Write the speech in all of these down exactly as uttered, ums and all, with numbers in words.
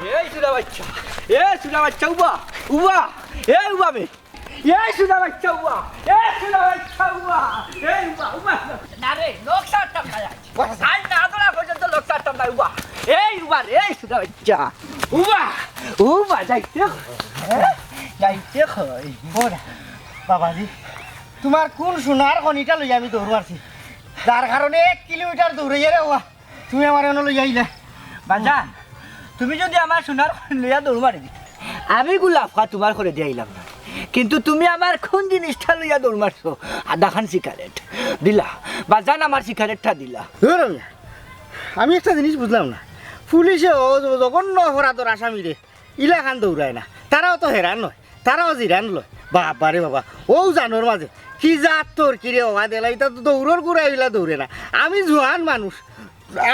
এই সুরা বাচ্চা, এই সুরা বাচ্চা, উবা, উবা, এই উবা বে। এই সুরা বাচ্চা, উবা, এই সুরা বাচ্চা, উবা, এই উবা, উবা। না রে, লোক সারতাম না আজ। আজ না ধরা পর্যন্ত লোক সারতাম না, উবা। এই উবা রে, এই সুরা বাচ্চা। উবা, উবা, যাইতে হয়, হ্যাঁ? যাইতে হয়। ওরা, বাবাজি, তোমার কোন সোনার খনিটা লইয়া আমি দৌড় মারছি? যার কারণে এক কিলোমিটার দৌড়াইয়া রে, উবা। তুমি আমারে অনো লইয়া আইলা। বাজান, তুমি যদি আমার সোনার খনি লইয়া দৌড় মারি দিতে, আমি গুলাফা তোমার করে দিয়া আইলাম না। কিন্তু তুমি আমার কোন জিনিসটা লইয়া দৌড় মারছো? আধাখান সিগারেট দিলা। বাজান, আমার সিগারেটটা দিলা। ধুর মিয়া, আমি একটা জিনিস বুঝলাম না। পুলিশে ও জ-, জঘন্য অপরাধর আসামিরে ইলাখান দৌড়ায় না, তারাও তো হেরান নয়, তারাও জিরান লয়। বাবা রে বাবা, ও জানোর মাঝে কি জাত তর্কি রে বাবা, দেলা, ইটা তো দৌড়র গুড়া ইলা দৌড়ে না। আমি জোয়ান মানুষ,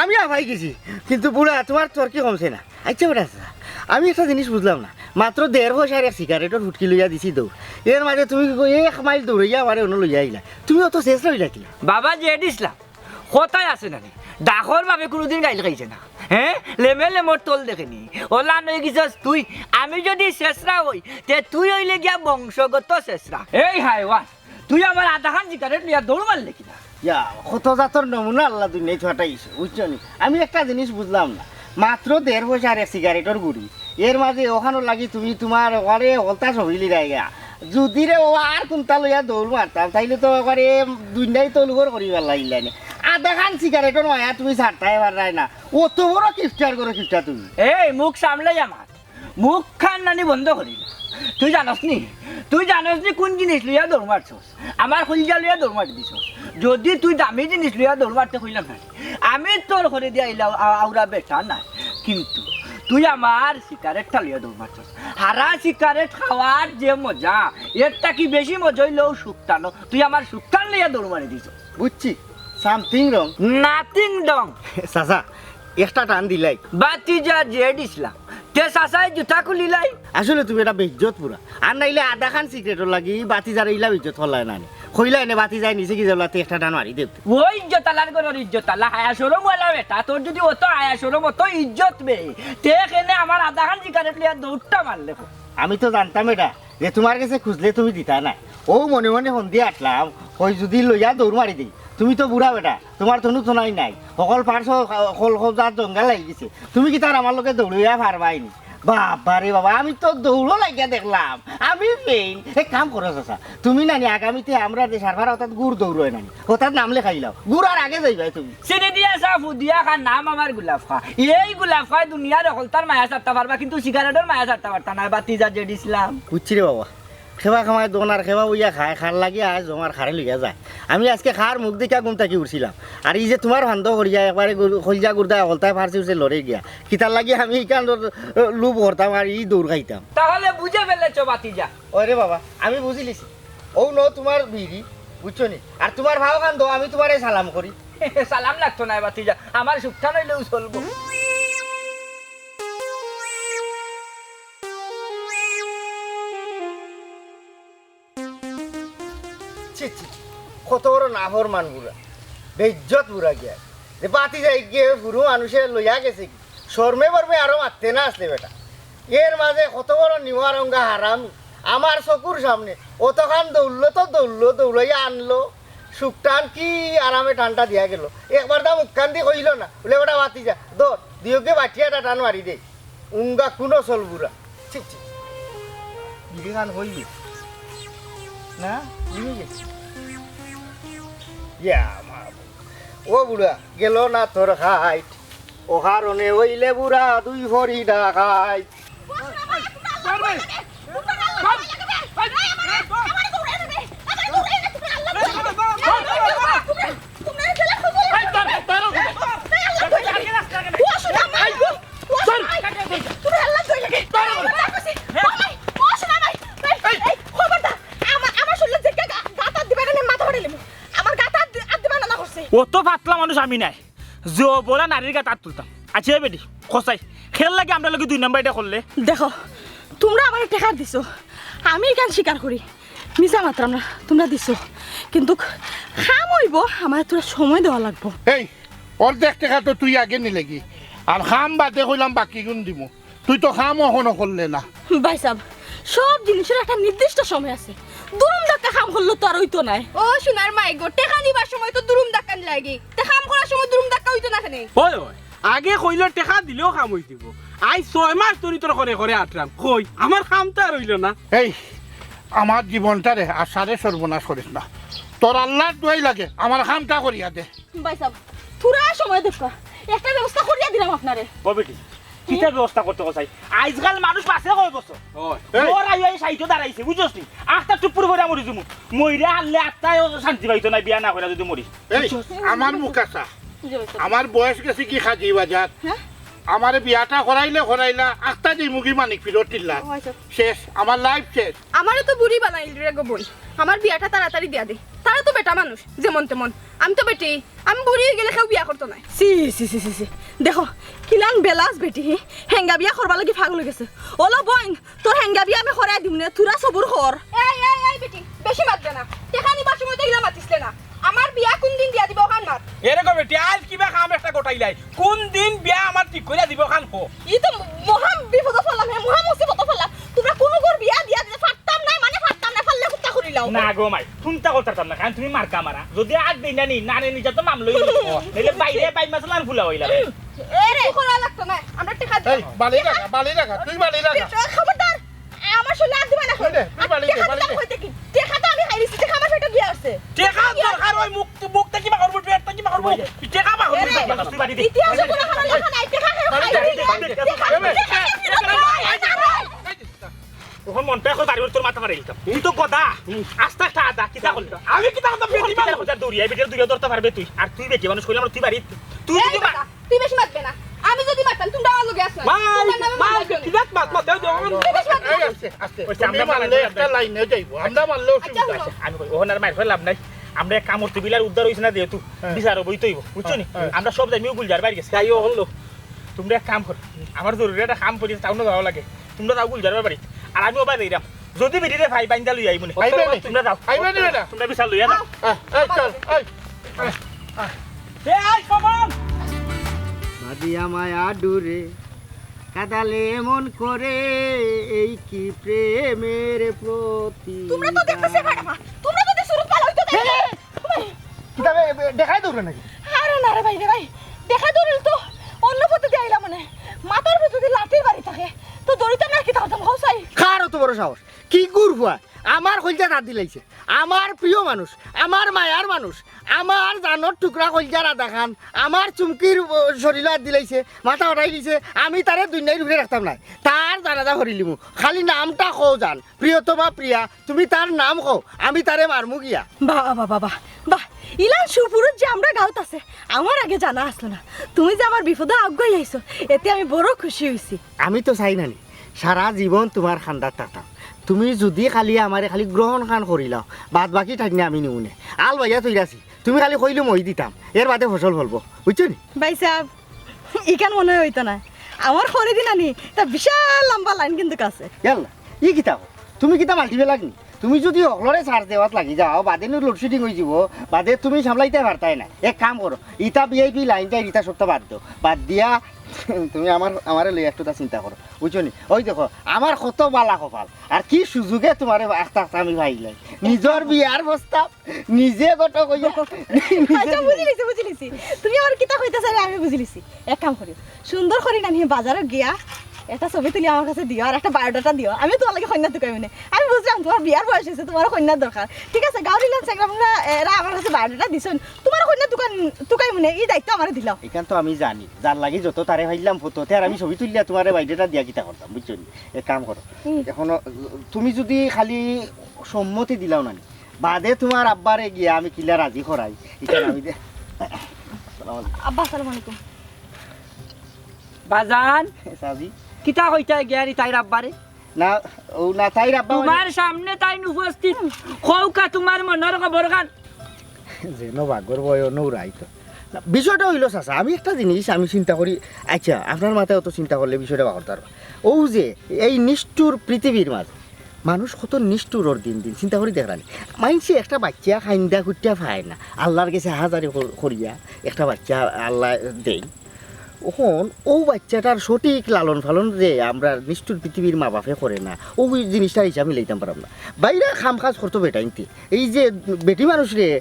আমি আফাই গেছি, কিন্তু বুড়া, তোমার তর্কি কমছে না। আচ্ছা বেটা, আমি একটা জিনিস বুঝলাম না, মাত্র দেড় পয়সার এক সিগারেটর ফুটকি লইয়া দিছি দৌড়, এর মাঝে তুমি কি কই এক মাইল দৌড়াইয়া আমারে অনো লইয়া আইলা? তুমি অত শেষ রইলা কিলা? বাবা জেড ইসলাম, কথায় আছে না নি, ডাকর বাবে কোনোদিন গাইল খাইছে না। হ্যাঁ, লেমে লেমর তল দেখেনি। ওলা নই গেছস তুই। আমি যদি শেষরা হই, তে তুই হইলে গিয়া বংশগত শেষরা। এই হায়ওয়ান, তুই আমার আধাখান সিগারেট লইয়া দৌড় মারলে কিনা? ইয়া, কত জাতর নমুনা আল্লাহ দুনিয়াত ফাটাইছে, বুঝছো নি? আমি একটা জিনিস বুঝলাম না, মাত্র দেড় পয়সার এক সিগারেটর গুড়ি, এর মাঝে ওখানো লাগি তুমি তোমার ওখানে হলতা সহিলি রায়গা। যদি রে ও আর কোনটা লইয়া দৌড় মারতাম, তাইলে তো ওখানে দুনিয়াই তো লুগর করি পারলাইলে নে। আধাখান সিগারেটর মায়া তুমি ছাড়তাই পাররায় না। অত বড় কিপটার করো কিপটা তুমি। এই মুখ সামলাই আমার, মুখ খান নানি বন্ধ করি না। তুই জানস নি, তুই জানস নি কোন জিনিস লইয়া দৌড় মারছস? আমার কইলজা লইয়া দৌড় মারি দিছস। যদি তুই দামি জিনিস লইয়া দৌড় মারতে কইলাম না, আমি তোর করে দিয়া আইলা আ-, আউরা বেটা না। কিন্তু তুই আমার সিগারেটটা লইয়া দৌড় মারছস। হারা সিগারেট খাওয়ার যে মজা, এর থাকি বেশি মজা হইলো সুক্তানো। তুই আমার সুক্তান লইয়া দৌড় মারি দিছস। বুঝছি, something wrong। Nothing wrong। চাচা, একটা টান দিলাই। বাতিজা জেড ইসলাম, তে চাচায় জুতা খুলিলাই। আসলে তুমি এটা বেইজ্জত পুরা। আর নাইলে আধাখান সিগারেটর লাগি বাতিজারে ইলা বেইজ্জত করলায় না নি। কইলায় নে বাতিজায় নিচে কি যাবলা, তে একটা টান মারি দেও। ওই ইজ্জত আলার ঘরর ইজ্জত আলা, হায়া শরম ওয়ালা বেটা। তোর যদি অত হায়া শরম, অত ইজ্জত বে, তে কেনে আমার আধাখান সিগারেট লইয়া দৌড়টা মারলে? আমি তো জানতাম এটা, যে তোমার গেছে খুঁজলে তুমি দিতা না। ও মনে মনে ফোন দিয়া আটলাম, কই যদি লইয়া দৌড় মারি দেই। তুমি তো বুড়া বেটা, তোমার তনু তো নাই নাই, হকল পার্শ্ব হকল হজাত জঙ্গল লাগি গেছে। তুমি কিতা আর আমার লগে দৌড়িয়া পারবায় নি? বাবা রে বাবা, আমি তো দৌড়ও লাগিয়া দেখলাম, আমি পেইন। এক কাম করো চাচা, তুমি নানি আগামীতে আমরা দেশার পাড়া অর্থাৎ গুড় দৌড় হয় নানি, অর্থাৎ নাম লেখাইলাও, গুড় আর আগে যাইবায় তুমি। চিনি দিয়া চা, ফুদিয়া খা, নাম আমার গুলাফা। এই গুলাফায় দুনিয়ার হকলতার মায়া ছাড়তা পারবা, কিন্তু সিগারেটর মায়া ছাড়তা পারতা না, বাতিজা জেড ইসলাম। বুঝছি রে বাবা, খেবা খামায় দোন আর খেবা বইয়া খায়, খার লাগি আয় জমার খারে লইয়া যায়। আমি আজকে খার মুখ দেখিয়া ঘুম থাকি উঠছিলাম। আর এই যে তোমার ফান্দ করিয়া একবারে গুর-, কইলজা গুর্দা হকলতায় ফার্সি উঠছে লড়ে গিয়া। কিতার লাগি আমি ইখান লোভ করতাম আর ই দৌড় খাইতাম। তাহলে বুঝে ফেলেছো বাতিজা? ওরে বাবা, আমি বুঝিলিছি। ও ন তোমার বিড়ি, বুঝছো নি? আর তোমার ভাও খান দো, আমি তোমারে সালাম করি। সালাম লাগতো না বাতিজা, আমার সুখটা নইলেও চলবো। ছি, ছি, কত বড় নাফরমান বুড়া, বেইজ্জত বুড়া গিয়া। যে বাতি যাই গিয়ে বুড়ো মানুষে লইয়া গেছে কি? শরমে বরমে আরো মারতে না আসলে বেটা। এর মাঝে কত বড় নিওয়ারঙ্গা হারাম, আমার চকুর সামনে অতখান দৌড়লো তো দৌড়লো, দৌড়াইয়া আনলো, সুখ টান কি আরামে টানটা দিয়া গেল। একবার দা মুখখান দি কইল না, বলে বেটা বাতি যা, ধর, দিয়োগে বাটিয়া একটা টান মারি দে। উঙ্গা কুনো চল বুড়া। ছি, ছি। বিড়ি খান হইল। না, নিয়ে গেছে। ইয়া, মা। ও বুড়া, গেল না তোর হাইট। ও কারণে হইলে বুড়া, দুই ভরি ডাকাইত। অত পাতলা মানুষ আমি নায়, যে বড় নারীর গাত আত তুলতাম। আচ্ছা, এ বেটি, কসাই, খেল লাগে আমরা লগে দুই নাম্বার এটা করলে। দেখো, তোমরা আমারে টেকা দিছো, আমি ইখান স্বীকার করি, মিছা মাতরাম না, তোমরা দিছো, কিন্তু কাম অইবো, আমারে থুড়া সময় দেওয়া লাগবো। এই, অর্ধেক টেকা তো তুই আগে নিলেগি, আর কাম বাদে কইলাম বাকি গুণ দিমু। তুই তো কাম অখনো করলে না। ভাইসাব, সব জিনিসর একটা নির্দিষ্ট সময় আছে। দুরুম ধাক্কা কাম করলে তো আর অইতো নায়। ও সোনার মাই গো, টেকা নিবার সময় তো দুরুম ধাক্কা লাগে, তে কাম করার সময় দুরুম ধাক্কা অইতো না কেনে? ওই, ওই, আগে কইলো টেকা দিলেও কাম অই যিবো। আইজ ছয় মাস ধরি তোর ঘরে ঘরে আটরাম, কই আমার কাম তো আর অইলো না। এই, আমার জীবনটারে আর সারে সর্বনাশ করিস না। তোর আল্লার দোয়াই লাগে, আমার কামটা করিয়া দে। ভাইসাব, থুড়া সময় দেউক্কা, একটা ব্যবস্থা করিয়া দিরাম আপনারে। ও বেটি, কিতা ব্যবস্থা করতে কও চাই? আইজকাল মানুষ বাঁচে কয় বছর? ওই। এই। মোর আয়ু এই সাইডে দাঁড়াইছে, বুঝছস নি? আখতা টুপুর করিয়া মরি যিমু। মইরা হারলে আত্মায় শান্তি পাইতো না, বিয়া না করিয়া যদি মরি। এই, আমার মুখ আসা। জি, ভাইসাব। আমার বয়স গেছে কি কাজী বাজার? হ্যাঁ? আমারে বিয়াটা করাইলে করাইলা, আখতা যে মুগি মানিক ফিরত দিলা। ও, আচ্ছা। শেষ, আমার life শেষ। আমারে তো বুড়ি বানাইল রে গো বইন। আমার বিয়াটা তাড়াতাড়ি দিয়া দে। তারা তো বেটা মানুষ, যেমন তেমন। আমি তো বেটি, আমি বুড়ি অই গেলে কেউ বিয়া করতো নায়। ছি, ছি, ছি, ছি, ছি। দেখো, কিলান বেলাস বেটি, হি? হেঙ্গা বিয়া করবার লাগি পাগল অই গেছে। ওলো বইন, তোর হেঙ্গা বিয়া আমি করাই দিমু নে, থুড়া সবুর কর। এই, এই, এই বেটি, বেশি মাতবে না। টেকা নিবার সময় তো ইলা মাতিসলে না। আমার বিয়া কোন দিন দিয়া দিবা অখান মাত। এরে গো বেটি, আইজ কিবা কাম একটা গটাইলাই। কোন দিন বিয়া আমার ঠিক করিয়া দিবা অখান কও। ই তো মহা বিপদো পড়লাম, হে, মহা মুসিবতো পড়লাম। তুমরা কুনু ঘর বিয়া দিয়া দিতে পারতাম নায়, মানে পারতাম নায়, পারলে কুত্তা করিলাও। না গো মাই, কুন্তা করতাম না, কারণ তুমি মার্কা মারা। যদি আগ দেই না নি, নানে নিজে তো মামলা অইলো। নাইলে বাইরে বাইর মাছ লান ফুলা অইলা। এরে, করা লাগতো না, আমরা টেকা এই, দিলাম। বালি রাখা, বালি রাখা, তুই বালি রাখা। খবরদার, আমার শরীরে আগ দিবা না। ওই দে, তুই বালি দে, টেকা বালি দিলাম দে। কইতে কি? টেকা তো আমি খাই দিছি, টেকা আমার পেটে গিয়া আছে। টেকা দরকার অয়, মুখ, মুখ থাকি বার করবো, পেট থাকি বার করবো। তুই টেকা বার করবি, এরে, তুই বাড়ি দে। ইতিহাসে কোনো কারণ লেখা নাই, টেকা খাই বাড়ি দে, খাই বাড়ি দে, দিছি। বাড়ি দে। টেকা খাই দিছি। তখন মনটা এখন বাড়ি তোর মাথা মারি দিতাম। তুই তো গদা, আস্তা একটা আদা, কিতা করলি? আমি কিতা করতাম? বেটি মানুষ। দৌড়িয়া, বেটি দৌড়িয়া ধরতে পারবে তুই। আর তুই বেটি মানুষ কইলে আমার তুই বাড়ি, তুই এই যদি মা- বেটা, তুই বেশি মাতবে না। আমি যদি মারতাম, তোমরা আমার লগে আসো না। মাই, তোমরা নামে মাই, মামলা দিও না। কিলাত মাত, মাত, দেও, দেও, আমার এই, আস্তে, আস্তে। ওই যে আমরা তুমি মারলে মারলে একটা লাইনে যাইবো, আমরা মারলে আচ্ছা, অসুবিধা আছে। হুনো। আমি কই, ওহন আর মাইর কইলাম নাই। আমরা এক কামর তুই বিলার উদ্ধার হইছে না যেহেতু, হ্যাঁ। বিচার হইবো, ইতো হইবো, বুঝছো নি? হ্যাঁ। আমরা সব যাইমু গুলজার বাড়ি গেছে। যাইও হলো। তোমরা এক কাম করো, আমার জরুরি একটা কাম পড়ি, টাউনে যাওয়া লাগে। তোমরা যাও গুলজার বাড়ি, আর আমি ওবা যাইরাম। যদি বেটিরে ভাই বাইন্দা লই আইমু নে। আইবে নি? তোমরা যাও। আইবে নি বেটা? তোমরা বিচার লইয়া যাও। আয়, আয়, চল, আয়, আয়, আয়। এ, আয়, কমন। বাদিয়া মায়া ডুরে, কাদালে এমন করে, এই কি প্রেমের প্রতি। তোমরা তো দেখতেছি, ম্যাডাম, তোমরা যদি শুরু পালো হইতো তাই। হে, হে। কিতাবে, এ, দেখাই দৌড়ে নাকি? আরে না রে ভাই রে ভাই, দেখা দৌড়িল তো অন্য পথে দিয়ে আইলাম মানে। মাথার উপর যদি লাঠির বাড়ি থাকে, তো দৌড়িতাম না, কিতা করতাম, কও চাই। কার অত বড় সাহস? কি গুর ফুয়া? আমার কইলজাত আত দিলাইছে। আমার প্রিয় মানুষ, আমার মায়ার মানুষ, আমার জানর টুকরা কইলজার আদাখান, আমার চুমকির, ও, শরীলো আত দিলাইছে, মাথা উঠাই দিছে, আমি তারে দুনিয়ার উপরে রাখতাম নায়। তার জানাজা করিলিমু। খালি নামটা কও জান, প্রিয়তমা প্রিয়া, তুমি তার নাম কও, আমি তারে মারমু গিয়া। বাহ, বাহ, বাহ, বাহ, বাহ। ইলান সুপুরুষ যে আমরা গাঁওত আছে, আমার আগে জানা আসলো না। তুমি যে আমার বিপদে আগুয়াই আইছো, এতে আমি বড় খুশি হইছি। আমি তো চাই না নি, সারা জীবন তুমার কান্দাত থাকতাম। তুমি যুদি খালি আমারে খালি গ্রহণ খান করিলাও, বাদ বাকি ঠাইনা আমি নিমুনে। আল বাইয়া তৈরাছি, তুমি খালি কইলে মই দিতাম, এর বাদে ফসল ফলবো, বুঝছো নি? ভাইসাব, ইখান মনে অয় অইতো না। আমার খরিদি নানি, তা বিশাল লম্বা লাইন কিন্তু আছে। ইয়াল্লা, ই কিতা কও? তুমি কিতা মাল্টি বেলাক নি? তুমি যুদি হকলরে চার্জ দেওয়াত লাগি যাও, বাদে নু লোডশেডিং অইযিবো, বাদে তুমি সামলাইতায় পারতায় না। এক কাম করো, ইতা ভিআইপি লাইন যাই, ইতা সবতা বাদ দেও। বাদ দিয়া তুমি আমার, আমারে লইয়া একটুতা চিন্তা করো, বুঝছো নি? ওই দেখো, আমার কত বালা কপাল, আর কি সুযোগে তুমারে আখতা আখতা আমি পাইলাই। নিজর বিয়ার প্রস্তাব নিজে ঘটক অইয়া, নিজে আচ্ছা, দিলাই। বুঝিলিছি, বুঝিলিছি। তুমি আমার কিতা কইতায় চাইরায় আমি বুঝিলিছি। এক কাম করিও, সুন্দর করি নানি বাজারো গিয়া একটা ছবি তুলি আমার কাছে দিও, আর একটা বায়োডাটা দিও। আমি তুমার লাগি কইন্যা তুকাইমুনে। আমি বুঝলাম তুমার বিয়ার বয়স অইছে, তুমার কইন্যার দরকার। ঠিক আছে, গাউরিলান চেংরা মুংরা এরা আমার কাছে বায়োডাটা দিছইন। তুমার কইন্যা তুকান, তুকাইমুনে, ই দায়িত্ব আমারে দিলাও। ইখান তো আমি জানি, যার লাগি যত তারে পাইলাম ফটো, তে আর আমি ছবি তুলিয়া তুমারে বায়োডাটা দিয়া কিতা করতাম, বুঝছো নি? এক কাম করো, হুম। এখনো তুমি যুদি খালি সম্মতি দিলাও না নি, বাদে তুমার আব্বারে গিয়া আমি কিলা রাজি করাই, ইখান আমি দে-, আসসালামু আলাইকুম। আব্বা, আসসালামু আলাইকুম। বাজান, চাচি। কিতা কইতায় গিয়ারি তাইর আব্বারে? না, ও না, তাইর আব্বা মানে তুমার সামনে তাইন উপস্থিত। কউক্কা তুমার মনর খবরখান। যেন বাঘর ভয়, অনো উড়াইতো। না, বিষয়টা অইলো চাচা, আমি একটা জিনিস আমি চিন্তা করি, আচ্ছা, আপনার মাথায় অত চিন্তা করলে বিষয়টা বাঘর তার। ও যে, এই নিষ্ঠুর পৃথিবীর মাঝে মানুষ কত নিষ্ঠুর অর দিন দিন, চিন্তা করি দেখরা নি। মাইনষে একটা বাইচ্চা কাইন্দা কুট্টা পায় না, আল্লার গেছে হাজারি কর-, করিয়া একটা বাইচ্চা আল্লায় দেইন। অখন অউ বাইচ্চাটার সঠিক লালন পালন যে আমরার নিষ্ঠুর পৃথিবীর মা বাপে করে না, অউ জিনিসটার হিসাব মিলাইতাম পারলাম না। বাইরা কাম কাজ করতো বেটাইন্তে, এই যে বেটি মানুষরে, এ,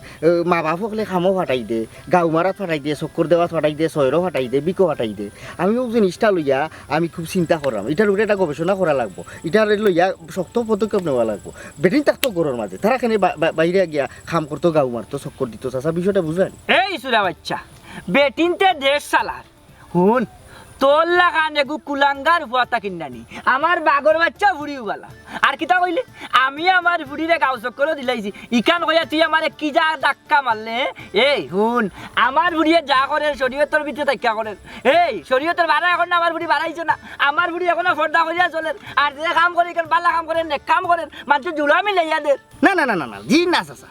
মা বাপ অকলে কামো ফাটাই দে, গাউ মারাত ফাটাই দে, চক্কর দেওয়াত ফাটাই দে, চয়রো ফাটাই দে, বিকো ফাটাই দে। আমি অউ জিনিসটা লইয়া আমি খুব চিন্তা করলাম, ইটার উপরে একটা গবেষণা করা লাগবো, ইটারে লইয়া শক্ত পদক্ষেপ নেওয়া লাগবো। বেটিন থাকতো ঘরর মাঝে, তারা কেনে বা-, বা-, বাইরে গিয়া কাম করতো, গাউ মারতো, চক্কর দিতো, চাচা বিষয়টা বুঝইন। এই চুরা বাইচ্চা, বেটিন্তে দেশ চালার। হুন, তোর লাখান এগু কুলাঙ্গার ফুয়া থাকি নানি, আমার বাঘর বাইচ্চা ফুড়িউ বালা। আর কিতা কইলে, আমি আমার ফুড়িরে গাউ চক্করো দিলাইছি, ইখান কইয়া তুই আমারে কিযে ধাক্কা মারলে? এই হুন, আমার ফুড়িয়ে যা করের শরিয়তর ভিতরে থাকিয়া করের। এই শরিয়তর বারা অখন না, আমার ফুড়ি বাড়াইছে না, আমার ফুড়ি অখনো পর্দা করিয়া চলের। আর যে কাম করে, ইখান বালা কাম করের, নেক কাম করের, মানষে জুড়া মিলাইয়া দের। না, না, না, না, না, জি না চাচা,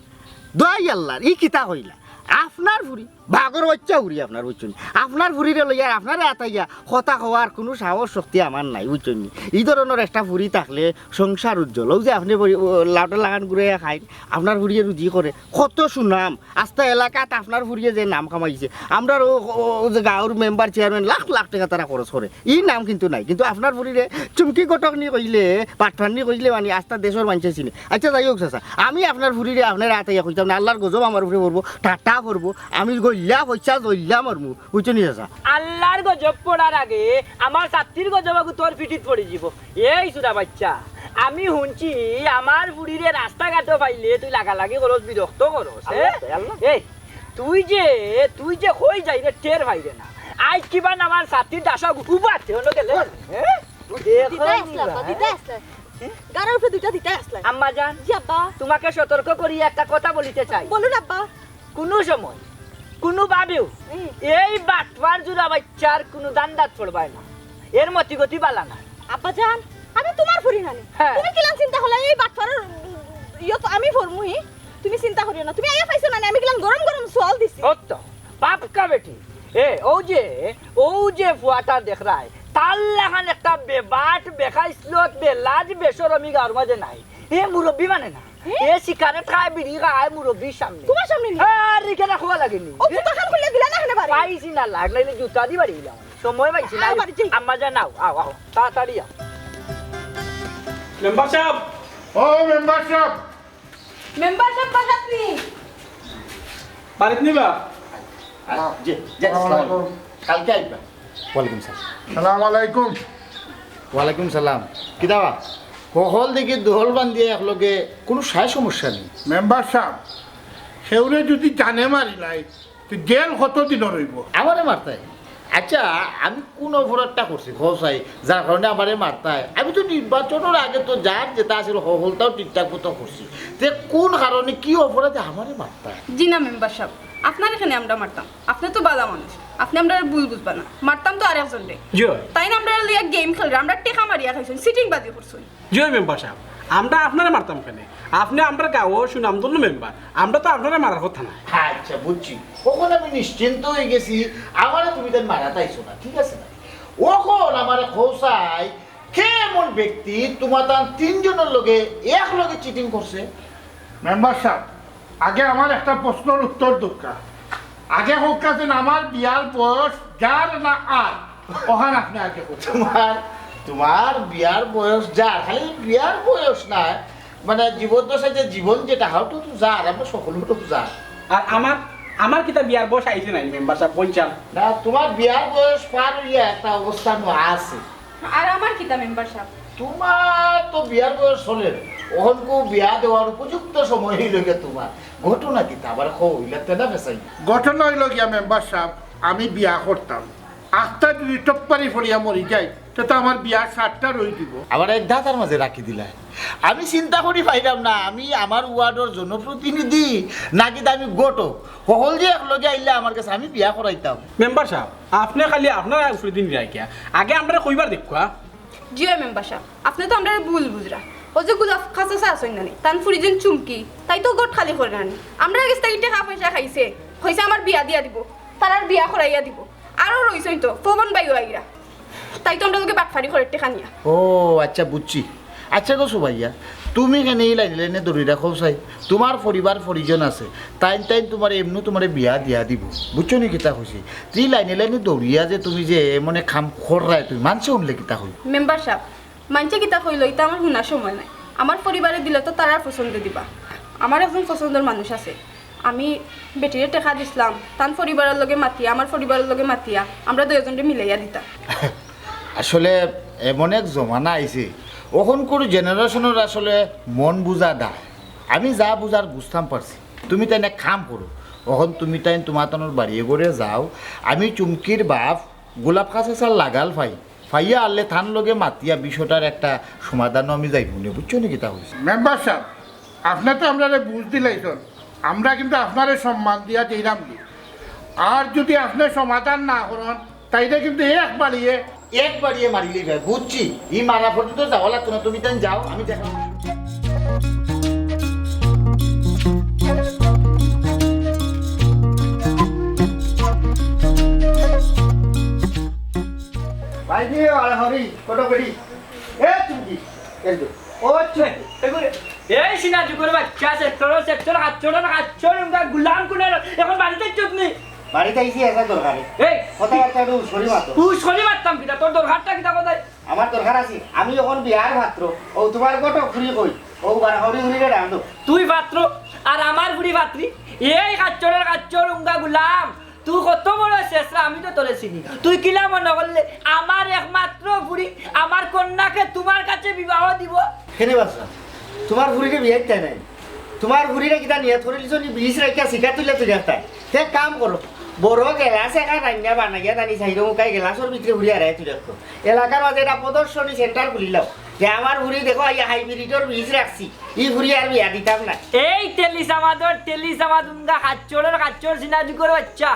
দোয়াই আল্লার, ই কিতা কইলা? আপনার ফুড়ি, বাঘর বাইচ্চা ফুড়ি আপনার, বুঝছইন? আপনার ফুড়িরে লইয়া আর আপনারে আতাইয়া কথা কওয়ার কুনু সাহস শক্তি আমার নাই, বুঝছইন নি? ই ধরনর একটা ফুড়ি থাকলে সংসার উজ্জ্বল। অউ যে আপনে বই-, ও, লাউটা লাগান ঘুরাইয়া খাইন, আপনার ফুড়িয়ে রুজি করে, কত সুনাম, আস্তা এলাকাত আপনার ফুড়িয়ে যে নাম কামাইছে, আমরার অউ, অউ, অউ যে গাউর মেম্বার চেয়ারম্যান লাখ লাখ টেকা তারা খরচ করে, ই নাম কিন্তু নাই। কিন্তু আপনার ফুড়িরে চুমকি ঘটকনি কইলে, বাটপারনি কইলে, মানে আস্তা দেশর মানষে চিনে। আচ্ছা, যাই হউক চাচা, আমি আপনার ফুড়িরে আপনার আতাইয়া কইতাম না, আল্লার গজব আমার উপরে পড়বো, ঠাট্টা করবো, আমি গইল্লা পয়সা জইল্লা মরমু, বুঝছইন নি চাচা? আল্লার গজব পড়ার আগে আমার ছাত্তির গজব আগু তোর পিঠিত পড়ি যিবো। এই চুরা বাইচ্চা, আমি হুনছি আমার ফুড়িরে রাস্তাঘাটো পাইলে তুই লাগালাগি করস, বিরক্ত করস, এ? আল্লাহ, আল্লাহ। এই, তুই যে, তুই যে কই যাইরে টের পাইরে না। আইজ কিবা না আমার ছাত্তির দাসা উবাতে হলো গেলে, এ? দেখো দিতাই নি আসলা, বা। দিতাই আসলা। গাড়ার উপরে দুইটা দিতাই আসলা। আম্মা জান, জি আব্বা। তোমাকে সতর্ক করি একটা কথা বলিতে চাই। বলুন আব্বা। কুনু সময়, কুনু ভাবেও হুম। এই বাটপার চুরা বাইচ্চার কুনু ধান্দাত পড়বায় না, এর মতিগতি বালা না। আব্বা জান, আমি তোমার ফুড়ি নানি। হ্যাঁ। তুমি কিলান চিন্তা করলা, এই বাটপারর, উম, ইয়ো তো আমি পড়মুই। তুমি চিন্তা করিও না, তুমি আইয়া পাইছো না নি, আমি কিলান গরম গরম সওয়াল দিছি। অত, পাক্কা বেটি। এ, অউ যে, অউ যে ফুয়াটা দেখরায়, তার লাখান একটা বেবাট, বেখাইছলত, বেলাজ, বেশরমি গাউর মাঝে নাই। এ মুরব্বি মানে না। এ? এ সিগারেট খায়, বিড়ি খায় মুরব্বির সামনে। তোমার সামনে নি? আর ইখান কওয়া লাগেনি। ও জুতা খান খুলে দিলা না কেনে বাড়ি? পাইছি না লাগ, নাইলে জুতা দি বাড়ি দিলাম। সময় পাইছি না। আও, বাড়ি যাই। আম্মা জান, আও, আও, আও, তাড়াতাড়ি আও। মেম্বার সাব। ও মেম্বার সাব। মেম্বার সাব বাসাত নি? বাড়িত নি বা? জি, জি, আসসালামু আলাইকুম। কালকে আইবা। ওয়ালাইকুম সালাম। সালাম আলাইকুম। ওয়ালাইকুম সালাম। কিতা বা? হকল দেখি দল বান্ধিয়া একলগে, কুনু সায় সমস্যা নাই। মেম্বার সাব, কেউরে যুদি জানে মারিলাই, তে জেল কত দিনর অইবো? আমারে মারতায়? আচ্ছা, আমি কুন অপরাধটা করছি, কও চাই, যার কারণে আমারে মারতায়? আমি তো নির্বাচনর আগে তো যার যেটা আছিল, হকলটাও ঠিকঠাক মতো করছি। তে কুন কারণে, কি অপরাধে আমারে মারতায়? জি না মেম্বার সাব, আপনারে কেনে আমরা মারতাম? আপনে তো বালা মানুষ, আপনে আমরারে ভুল বুঝবা না। মারতাম তো আরেকজনরে। জি অয়। তাইন আমরারে লইয়া গেম খেলরা, আমরার টেকা মারিয়া খাইছইন, চিটিংবাজি করছইন। জি অয় মেম্বার সাব, আমরা আপনারে মারতাম কেনে? আপনে আমরার গাউর সুনামধন্য মেম্বার, আমরা তো আপনারে মারার কথা নায়। আচ্ছা, বুঝছি। অখন আমি নিশ্চিন্ত অইগেছি, আমারে তুমি তাইন মারাত আইছো না, ঠিক আছে না? অখন আমারে কও চাই, কে এমন ব্যক্তি তুমার তান তিনজনর লগে একলগে চিটিং করছে? মেম্বার সাব, আগে আমার একটা প্রশ্নর উত্তর দরকার। আগে কউক্কা যেন আমার বিয়ার বয়স যার না আর, অখান আপনে আগে কউক্কা। তুমার, তুমার বিয়ার বয়স যার, খালি বিয়ার বয়স নায়, মানে জীবদ্দশায় যে জীবন যেটা, অউটাও তো যার, আমরা সকলগুলো তো যার। আর আমার, আমার কিতা বিয়ার বয়স আইছে নায় মেম্বার সাব, কইছাইন? না, তুমার বিয়ার বয়স পার অইয়া একটা অবস্থান আছে। আর আমার কিতা মেম্বার সাব? তুমার তো বিয়ার বয়স চলের, অখনকু বিয়া দেওয়ার উপযুক্ত সময় অইলোগিয়া তুমার। ঘটনা কিতা আবার কও, ইলা তেনা ফেসাই। ঘটনা অইলোগিয়া মেম্বার সাব, আমি বিয়া করতাম, আখতা যুদি টপ্পারি পড়িয়া মরি যাই, তে তো আমার বিয়ার সাতটা রই দিব। আবার এক ধাতার মাঝে রাখি দিলায়। আমি চিন্তা করি পাইরাম না, আমি আমার ওয়ার্ডর জনপ্রতিনিধি নাকি আমি ঘটক? হকল যে একলগে আইলা আমার গেছে, আমি বিয়া করাইতাম। মেম্বার সাব, আপনে খালি আপনার উপরে দিন রাখিয়া, আগে আমরারে কইবার দেখউক্কা। জি অয় মেম্বার সাব, আপনে তো আমরারে ভুল বুঝরা। অউ যে গোলাপ খাসা চা আছইন না নি, তান ফুড়ি যেন চুমকি, তাই তো ঘট খালি করে না নি। আমরার গেছ থাকি টেকা পয়সা খাইছে, কইছে আমার বিয়া দিয়া দিব, তারার বিয়া করাইয়া দিব। আরো রইছইন তো, পবন ভাইও আইরা। তাই তো আমরার লগে বাটপারি করের টেকা নিয়া। ও আচ্ছা, বুঝছি। আচ্ছা গো সুবাইয়া, তুমি কেনে ই লাইনে লাইনে দৌড়ি রাখো চাই? তুমার পরিবার পরিজন আছে, তাইন তাইন তুমারে এমনু তুমারে বিয়া দিয়া দিবো, বুঝছো নি কিতা কইছি? তে ই লাইনে লাইনে দৌড়িয়া যে তুমি যে এমনে কাম কররায়, তুমি মানষে হুনলে কিতা কইবো? মেম্বার সাব, মানষে কিতা কইলো, ইতা আমার হুনার সময় নায়। আমার পরিবারে দিলে তো তারার পছন্দে দিবা। আমার একজন পছন্দর মানুষ আছে, আমি বেটিরে টেকা দিছলাম, তান পরিবারর লগে মাতিয়া, আমার পরিবারর লগে মাতিয়া, আমরা দুইজনরে মিলাইয়া দিতা। আসলে এমন এক জমানা আইছে, অখনকুর জেনারেশনর আসলে মন বুঝা দায়। আমি যা বুঝার বুঝতাম পারছি। তুমি তাইন এক কাম করো, অখন তুমি তাইন তুমার তানোর বাড়িয়ে ঘরে যাও, আমি চুমকির বাপ গোলাপ খাসা সার লাগাল পাই, পাইয়া আনলে তান লগে মাতিয়া বিষয়টার একটা সমাধানও আমি যাইবো নে, বুঝছো নি কিতা কইছি? মেম্বার সাব, আপনে তো আমরারে বুঝ দিলাইছন, আমরা কিন্তু আপনারে সম্মান দিয়া দিলাম দি। আর যদি আপনে সমাধান না করন, তাইলে কিন্তু এক বাড়িয়ে এক বাড়িয়ে মারি লইবা, বুঝছি। ই মারা পর্যন্ত যাওয়া লাগতো না, তুমি তাইন যাও, আমি দেখো। ভাই দিয়ে আর হরি, কত করি? এ চুমকি, এই তো। ও চুমকি। এই সিনা যুগর বাচ্চা, সেক্টর, সেক্টর, আটশো, আটশো, উনকা গুলাম কুনার, এখন বাড়িত চুপ নি। বাড়িত আইছি একটা দরকারে। এই। কথাবার্তা একটু উস্করি মাতো। উস্করি মাততাম কিতা? তোর দরকারটা কিতা কোথায়? আমার দরকার আছে, আমি এখন বিয়ার পাত্র, ও তুমার ঘটক ফুরি কই, ও বারো হরি হরিরে ডাক দেও। তুই পাত্র, আর আমার ফুরি পাত্রী, এই কাচ্চরের কাচ্চর উঙ্গা গুলাম, তুই কত বড় শেষরা, আমি তো তোরে চিনি। তুই কিলা মনে করলে আমার একমাত্র ফুরি, আমার কন্যাকে তুমার কাছে বিবাহ দিব? কেনে বাসা, তুমার ফুরিরে বিয়া দিতায় নায়? তুমার ফুরিরে কিতা নিয়ত করিলিছো নি, বিষ রাখিয়া শিকার তুলিয়া তুলিয়া রাখতায়? তে কাম করো, বড় গেলাস এখান রান্না বানাইয়া জানি সাইডো মুখাই গেলাসর ভিতরে ফুরি আড়াই তুই রাখো। এলাকার মাঝে একটা প্রদর্শনী সেন্টার খুলিলাও, যে আমার ফুরি দেখো আইয়া হাইব্রিডর বিষ রাখছি, ই ফুরি আর বিয়া দিতাম না। এই তেলি সামাদর, তেলি সামাদ উঙ্গা কাচ্চরর কাচ্চর সিনা যুগর বাচ্চা,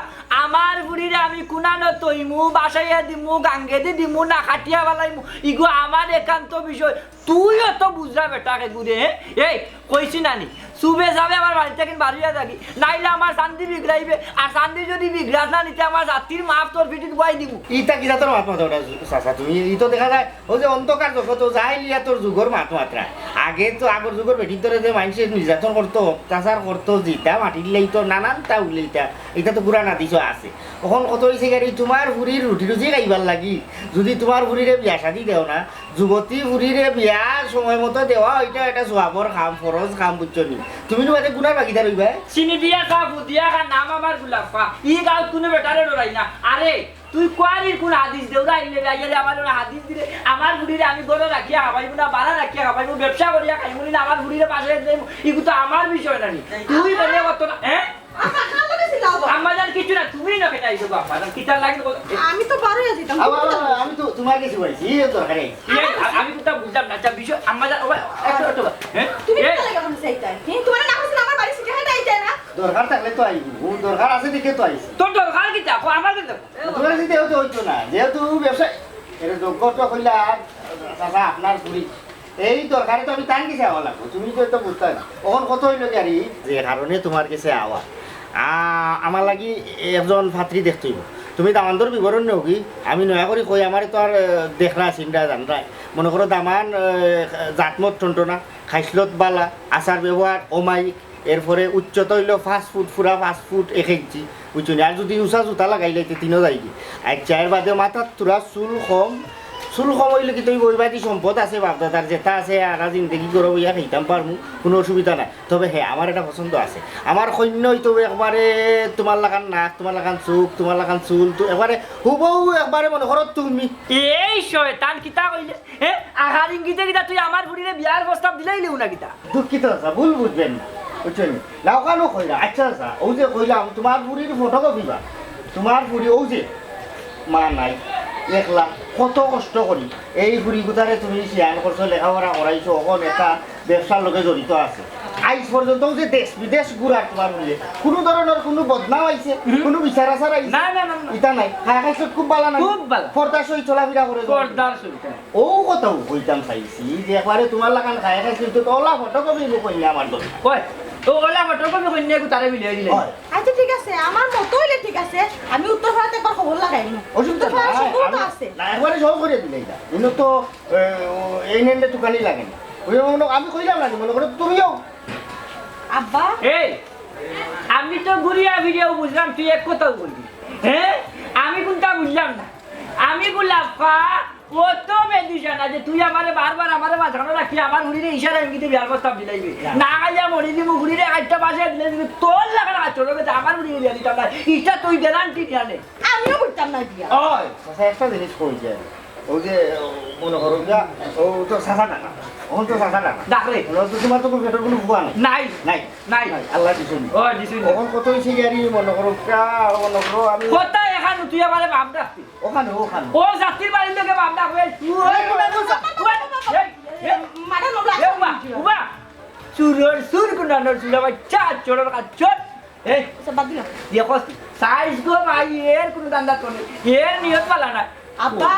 আমার ফুরিরে আমি কুনানো তইমু, বাসাইয়া দিমু, গাঙ্গেদি দিমু, না কাটিয়া ফালাইমু, ইগু আমার একান্ত বিষয়। তুইও তো বুঝরা বেটা কে গুরে, হে? এই, কইছি না নি? সুবে যাবে আমার বাড়ি থাকি বারইয়া যাবি, নাইলে আমার চান্দি বিগড়াইবে, আর চান্দি যদি বিগড়াস না নিতে আমার জাতির মাফ তোর পিঠিত বওয়াই দিমু। ইতা কিতা তোর মাত মাতো ওটা, চাচা? তুমি ই তো দেখা যায়, ও যে অন্ধকার জগত, ও জাহিলিয়াতর যুগর মাত মাতরা। আগে তো আগর যুগর বেটিন্তরে যে মানষে নির্যাতন করতো, অত্যাচার করতো, জিতা মাটির লাইতো, নানানতা উল্লেইতা, ইতা তো পুরান হাদিসও আছে। অখন কত অইছে গাড়ি, তুমার ফুরির রুটি রুজি খাইবার লাগি, যদি তুমার ফুরিরে বিয়া শাদি দেও না, যুবতী ফুরিরে বিয়া সময় মতো দেওয়া, ইটা একটা সওয়াবর কাম, ফরজ কাম, বুঝছো নি? তুমি নু বাদে গুনার ভাগিদার অইবায়। চিনি দিয়া খা, ফু দিয়া খা, নাম আমার গুলাফা। ই গাঁওত কুনু বেটারে ডরাই না। আরে, তুই কুয়ারির কুন হাদিস দেউরা আইলে রে, আইয়া রে আমার ওরা হাদিস দিলে, আমার ফুরিরে আমি ঘরো রাখিয়া খাবাইমু না, বারা রাখিয়া খাবাইমু, ব্যবসা করিয়া খাইমু নি না, আমার ফুরিরে পাশে দিমু, ইগু তো আমার বিষয় না নি। তুই বলে কত না, হ্যাঁ? আম্মা, কার লগে ছিলা আবার? আম্মা জান, কিচ্ছু না, তুমি না কেন আইছো গো, আম্মা জান, কিতার লাগে বলো? আমি তো বারইয়া যাইতাম। আবার, আবার, আবার, আমি তো তুমার গেছে আইছি, ই দরকারে। ইয়ে, আ-, আমি তো বুঝলাম না, আচ্ছা, বিষয়, আম্মা জান, ও, একটু, একটু, হ্যাঁ? তুমি এ, কিতার লাগি অখন যাইতায়? হুম, তুমারে না কইছি না আমার বাড়ি ছিটা খাইতে আইতে না? দরকার থাকলে তো আইবো, ও দরকার আছে দেখে তো আইছি। তোর দরকার কিতা? ও, আমার কিতা? তুমার যদি হইতো, হইতো না, যেহেতু ব্যবসা, এটা যোগ্য তো কইলা, চাচা, আপনার ফুরি। এই দরকারে তো আমি তান গেছে আওয়া লাগবো, তুমি তো এটা বুঝতায় না। অখন কত অইলো কি আর ই, যে কারণে তুমার গেছে আওয়া, আ-, আমার লাগি একজন পাত্রী দেখতে অইবো। তুমি দামান্দর বিবরণ নেওগি, আমি নয়া করি কই, আমারে তো আর, আ, দেখরা, চিনরা, জানরায়। মনে করো দামান, আ, জাতমত টনটনা, খাইছলত বালা, আচার ব্যবহার অমায়িক, এরপরে উচ্চতা অইলো পাঁচ ফুট, পুরা পাঁচ ফুট এক ইঞ্চি, বুঝছো নি? আর যদি উষা জুতা লাগাইলে, তে তিনও যায়গি। আচ্ছা, এর বাদে মাথাত থুড়া চুল কম, চুল কম অইলে কিতা অইবো, ওই বাদে সম্পদ আছে বাপদাদার, যেটা আছে, আর জিন্দেগি গরো বইয়া খাইতাম পারমু, কুনু অসুবিধা নাই। তবে হ্যাঁ, আমার এটা পছন্দ আছে, আমার কইন্যা অইতো একবারে তুমার লাখান নাক, তুমার লাখান চউখ, তুমার লাখান চুল, তো একবারে হুবহু একবারে মনে করো তুমি। এই শয়তান কিতা কইলে? হে, আহার ইঙ্গিতে কিতা তুই আমার ফুরিরে বিয়ার প্রস্তাব দিলাইলিউ না কিতা? দুঃখিত চাচা, ভুল বুঝবেন না, বুঝছইন নি? লাউখানও কইরা, আচ্ছা চাচা, অউ যে কইলাম, তুমার ফুরির photocopy বা, তুমার ফুরি অউ যে, মা নাই, একলা, কত কষ্ট করি, এই ফুরিগুতারে তুমি শিয়ান করছো, লেখাপড়া করাইছো, অখন এটা ব্যবসার লগে জড়িত আছে। আইজ পর্যন্ত অউ যে দেশ বিদেশ ঘুরার তুমার ফুরিয়ে, কুনু ধরনর কুনু বদনাম আইছে, কুনু বিচার আচার আইছে? না, না, না, না। ইতা নাই, খায় খাইছলত খুব বালা না? খুব বালা। পর্দার সহিত চলাফিরা করে? পর্দার সহিত। অউ কথাউ কইতাম চাইছি যে একবারে তুমার লাখান খায় খাইছলত তো অলা photocopy কইলে আমার দরকার। কই? ও, ওলা ফটোকপি করিয়া এগু তারে মিলিয়া দিলে। অয়। আচ্ছা, ঠিক আছে, আমার মতো অইলে ঠিক আছে, আমি উত্তর পাড়াত একবার খবর লাগাইমু। অসুবিধা উত্তর পাড়ার নাই, সম্ভব তো আমি আছে। না, একবারে সব করিয়া দিলে ইটা। ইনো তো, এ, ও, এই নেনলে তুকানি লাগে না। ওই মনে, আমি কইলাম না, মনে করো তুমিও। আব্বা। এই, আমি তো ঘুরিয়া ফিরিয়াও বুঝলাম, তুই এক কথাও বললি। হ্যাঁ, আমি কুনটা বুঝলাম না। আমি গুলাফা, ও তো বেদিশা না যে তুই আমারে বারবার আমারে মাঝখানো রাখি আমার হুড়িরে ইশারা ইঙ্গিতে বিয়ার প্রস্তাব দিলাইবে। না। না খাইয়া মরি দিমু, হুড়িরে একটা বাসায় দিলে দিবি, তোর লাগার আচরণ হইতে আমার হুড়িরে বিয়া দিতাম না। ইটা তুই গ্যারান্টি নিয়া নে। আমিও করতাম না বিয়া। ওই। আচ্ছা, একটা জিনিস কই যে, ওই যে, মনে করো যা, ও তো চাচা টাকা, ওখান তো চাচা টাকা। ডাক রে। ওখান তো তোমার তো কোনো পেটের কোনো ভুয়া নাই। নাই। নাই। নাই। নাই, আল্লাহ দিছুন। ও, দিছুন। ওখান কত হইছে ইয়ারি, মনে করো কা, মনে করো আমি কথা এখান তুই আমারে বাপ ডাকতি। ওখানে, ওখানে। ও জাতির বাড়ি থেকে বাপ ডাকবে। ওই, ওই, ওই, ওই, ওই, এই, এই, মাথা নোংরা এ উবা, উবা। চুরর চুর কুনানোর চুরা বাচ্চা, চোরর কাজ চোর। এই, আচ্ছা, বাদ দিলাম। ইয়ে কস, সাইজ গো ভাই, এর কোনো দান্দা তো নেই। এর নিয়ত পালা না। আব্বা,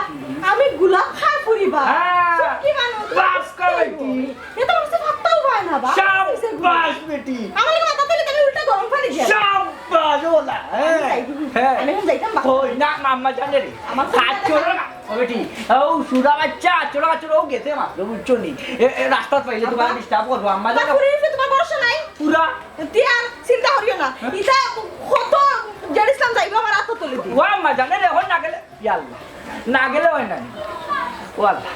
আমি গোলাপ খায় ফুরিবা। হ্যাঁ। সত্যি মানুষ। বাস কর বেটি। এ তো আমার কাছে ভাবতেও হয় না, বা। শাবাশ বেটি। আমার লাগে মাথা তুলে তুমি উল্টা গরম পানি দিয়া। শাবাশ, ওলা। হ্যাঁ। আমি যাই। হ্যাঁ। আমি এখন যাইতাম, বা। কই না, মাম্মা জানে রে। আমার কাজ চলো না। ও বেটি, ও সুরা বাচ্চা, চলো, চলো, ও গেছে মাত্র, বুঝছো নি? এ, এ, রাস্তাত পাইলে তোমার না। Disturb করবো, আম্মা না, জানো? পুরো ইফে তোমার ভরসা নাই? পুরা। তে আর চিন্তা করিও না। হ্যাঁ? ইটা কত জেড ইসলাম যাইবো আমার আতো তুলে দিয়ে। ও আম্মা জানে রে, এখন না গেলে, ইয়া আল্লাহ, না গেলে হয় না। ও আল্লাহ,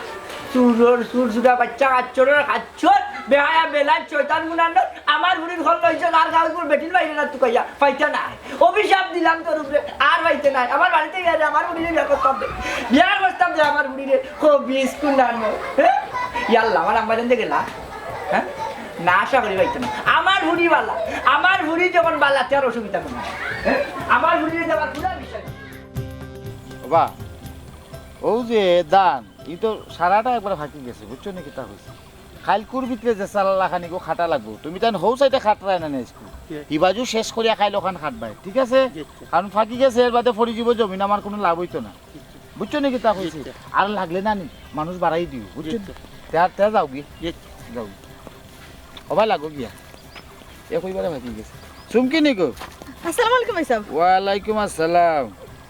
চুরর চুর, সুরা বাচ্চা, কাচ্চরর কাচ্চর, বেহায়া বেলাল, শয়তান গুনানোর, আমার বুড়ির ঘর লইছে, আর গাঁও বেটির বাইরে না তুকাইয়া, পাইতা নাই। অভিশাপ দিলাম তোর উপরে, আর পাইতে নাই। আমার বাড়িতে গিয়া রে, আমার বুড়িরে বিয়ার প্রস্তাব দে। বিয়ার প্রস্তাব দে আমার বুড়িরে। খবিস কুনানো। হ্যাঁ? ইয়াল্লা, আমার আম্মা জানতে গেলা? হ্যাঁ? না, আশা করি পাইতে না। আমার বুড়ি বালা। আমার বুড়ি যখন বালা, তে আর অসুবিধা কোনো নাই। হ্যাঁ? আমার বুড়িরে দেওয়ার পুরা বিষয়। বাবা, ও যে দান, ই তো সারাটা একবার ফাঁকি গেছে, বুঝছো নি কিতা কইছি? কাইলকুর ভিতরে যে চালালা খানিকো খাটা লাগবো। তুমি তাইন হউ চাইতে খাটরায় না নে আইজকু। জি। ই বাজু শেষ করিয়া কাইল ওখান খাটবায়, ঠিক আছে? জি, জি। কারণ ফাঁকি গেছে, এর বাদে ফরি যিবো জমিন, আমার কোনো লাভ অইতো না। জি, জি। বুঝছো নি কিতা কইছি? জি, জি। আর লাগলে না নি, মানুষ বাড়াই দিও, বুঝছো নি? জি, জি। তে আর, তে যাওগি। জি, জি। যাওগি। ওবা লাগো গিয়া। এ কইবারে ফাঁকি গেছে। চুমকি নি গো? আসসালামু আলাইকুম ভাইসাব। ওয়ালাইকুম আসসালাম।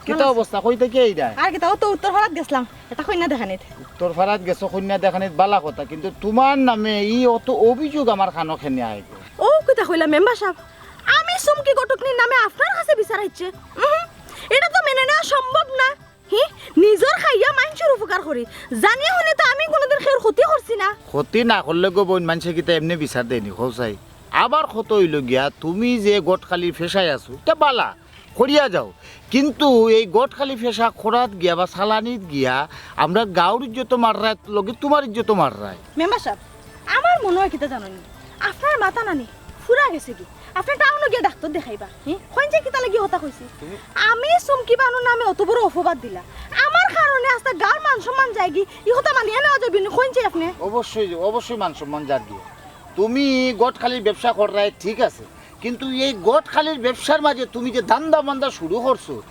কিতা ভালা আছো? অবস্থা? কই থাকি আইরায়? আর কিতা, ও তো উত্তর পাড়াত গেছলাম। এটা কইন্যা দেখানিত। উত্তর পাড়াত গেছো কইন্যা দেখানিত, বালা কথা, কিন্তু তুমার নামে ই অত অভিযোগ আমার কানো কেনে আইলো? ও কিতা কইলা মেম্বার সাব, আমি চুমকি ঘটকনির নামে আপনার কাছে বিচার আইছে? উহুম, এটা তো মেনে নেওয়া সম্ভব না। হি, নিজর খাইয়া মাইনষর উপকার করি, জানিয়া হুনিয়া তো আমি কোনোদিন কেউর ক্ষতি করছি না। ক্ষতি না করলে গো বইন, মাইনষে কিতা এমনে বিচার দেয়নি, কও চাই? আবার কত অইলো গিয়া, তুমি যে ঘটকালির পেশায় আছো, ইটা বালা, করিয়া যাও। কিন্তু এই ঘটকালি পেশা করাত গিয়া বা চালানিত গিয়া আমরার গাঁওর ইজ্জত মাররায়, লগে তুমার ইজ্জত মাররায়। মেম্বার সাব, আমার মনো অয় কিতা জানো নি? আপনার মাথা নানি ফুরা গেছে গি? আপনে টাউনো গিয়া ডাক্তর দেখাইবা। হি? কইন যে কিতা লাগি হতা কইছি? আমি চুমকি বানুর নামে অত বড় অপবাদ দিলা। আমার কারণে আস্তা গাঁওর মান সম্মান যায়গি, ই হতা মানিয়া নেওয়া যাইবো নি? কইন যে আপনে? অবশ্যই, অবশ্যই মান সম্মান যারগি। তুমি ঘটকালির ব্যবসা কররায়, ঠিক আছে, কিন্তু এই ঘটকালির ব্যবসার মাঝে তুমি যে ধান্দা মান্দা শুরু করছো,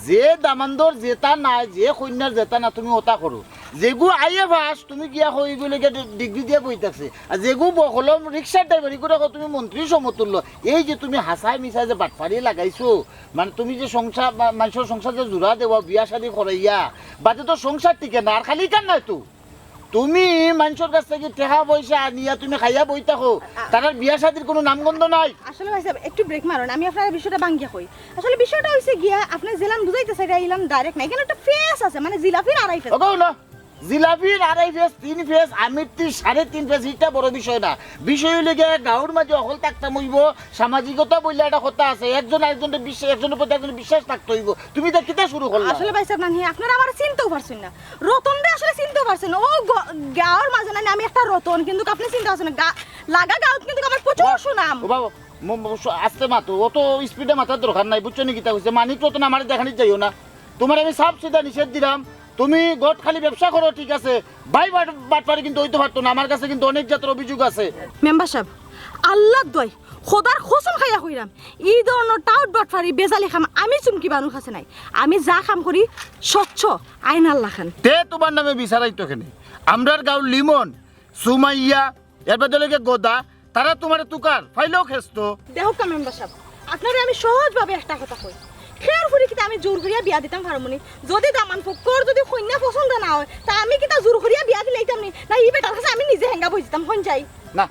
যে দামান্দর যেতা নাই, যে কইন্যার যেতা না, তুমি ওতা করো। যেগু আইএ পাস, তুমি গিয়া কও ইগু লগে ডি-, ডিগ্রি দিয়া বই থাকছে। আর যেগু ব-, কলম রিক্সার ড্রাইভারি করে কও তুমি মন্ত্রী সমতুল্য। এই যে তুমি হাছায় মিছায় যে বাটপারি লাগাইছো, মানে তুমি যে সংসার, মা-, মাইনষর সংসার যে জুড়া দেওয়া, বিয়া শাদি করাইয়া, বাদে তো সংসার টিকে না, আর খালি ইখান নায় তো। তুমি মাইনষর কাছ থাকি টেকা পয়সা আনিয়া তুমি খাইয়া বই থাকো, আ- তারার বিয়া শাদির কোনো নামগন্ধ নাই। আসলে ভাইসাব, একটু ব্রেক মারুন, আমি আপনারে বিষয়টা ভাঙ্গিয়া কই। আসলে বিষয়টা অইছে গিয়া, আপনে যেলান বুঝাইতা চাইরা ইলান direct না, ইখানো একটা ফেস আছে, মানে জিলাপির আড়াই ফেস। ওগো না, জিলাপির আড়াই ফেস, তিন ফেস, আমির তিন, সাড়ে তিন ফেস, ইটা বড় বিষয় না। বিষয় অইলো গিয়া গাঁওর মাঝে অকল থাকতাম অইবো, সামাজিকতা বইলা একটা কথা আছে, একজন আরেকজনরে বিশ্বাস, একজনর প্রতি একজনর বিশ্বাস থাকতে অইবো। তুমি ইটা কিতা শুরু করলা? আসলে ভাইসাব নানি, আপনারা আমারে চিনতেও পারছইন না। রতনরে আসলে চিনতেও পারছইন না। ও গ-, গাঁওর মাঝে নানি আমি একটা রতন, কিন্তু আপনে চিনতে পারছইন না। গা-, লাগা গাঁওত কিন্তু আমার প্রচুর সুনাম। ও বাবা, ম-, ম-, স-, আস্তে মাতো, অত স্পিডে মাতার দরকার নাই, বুঝছো নি কিতা কইছে? মানিক রতন আমারে দেখানিত যাইও না। তুমারে আমি সাফ সিধা নিষেধ দিলাম, তুমি ঘটকালি ব্যবসা করো, ঠিক আছে, ভাই বাট-, বাটপারি কিন্তু অইতে পারতো না, আমার কাছে কিন্তু অনেক জাতর অভিযোগ আছে। মেম্বার সাব, আল্লার দোয়াই, খোদার কসম খাইয়া কইরাম, ই ধরনর টাউট বাটপারি বেজালি কাম আমি চুমকি বানুর কাছে নাই। আমি যা কাম করি স্বচ্ছ, আইনার লাখান। তে তুমার নামে বিচার আইতো কেনে? আমরার গাঁওর লিমন, সুমাইয়া, এর বাদে অইলো গিয়া গদা, তারা তুমারে তুকার, ফাইলেও খেস্ত। দেখউক্কা মেম্বার সাব, আপনারে আমি সহজভাবে একটা কথা কই। খেয়ার ফুরি কিতা আমি জোর করিয়া বিয়া দিতাম পারমুনি? যদি দামান ফক্কর যদি কইন্যা পছন্দ না অয়, তা আমি কিতা জোর করিয়া বিয়া দিলাইতাম নি? না, ই বেটার কাছে আমি নিজে হেঙ্গা বই দিতাম, হন যাই। না,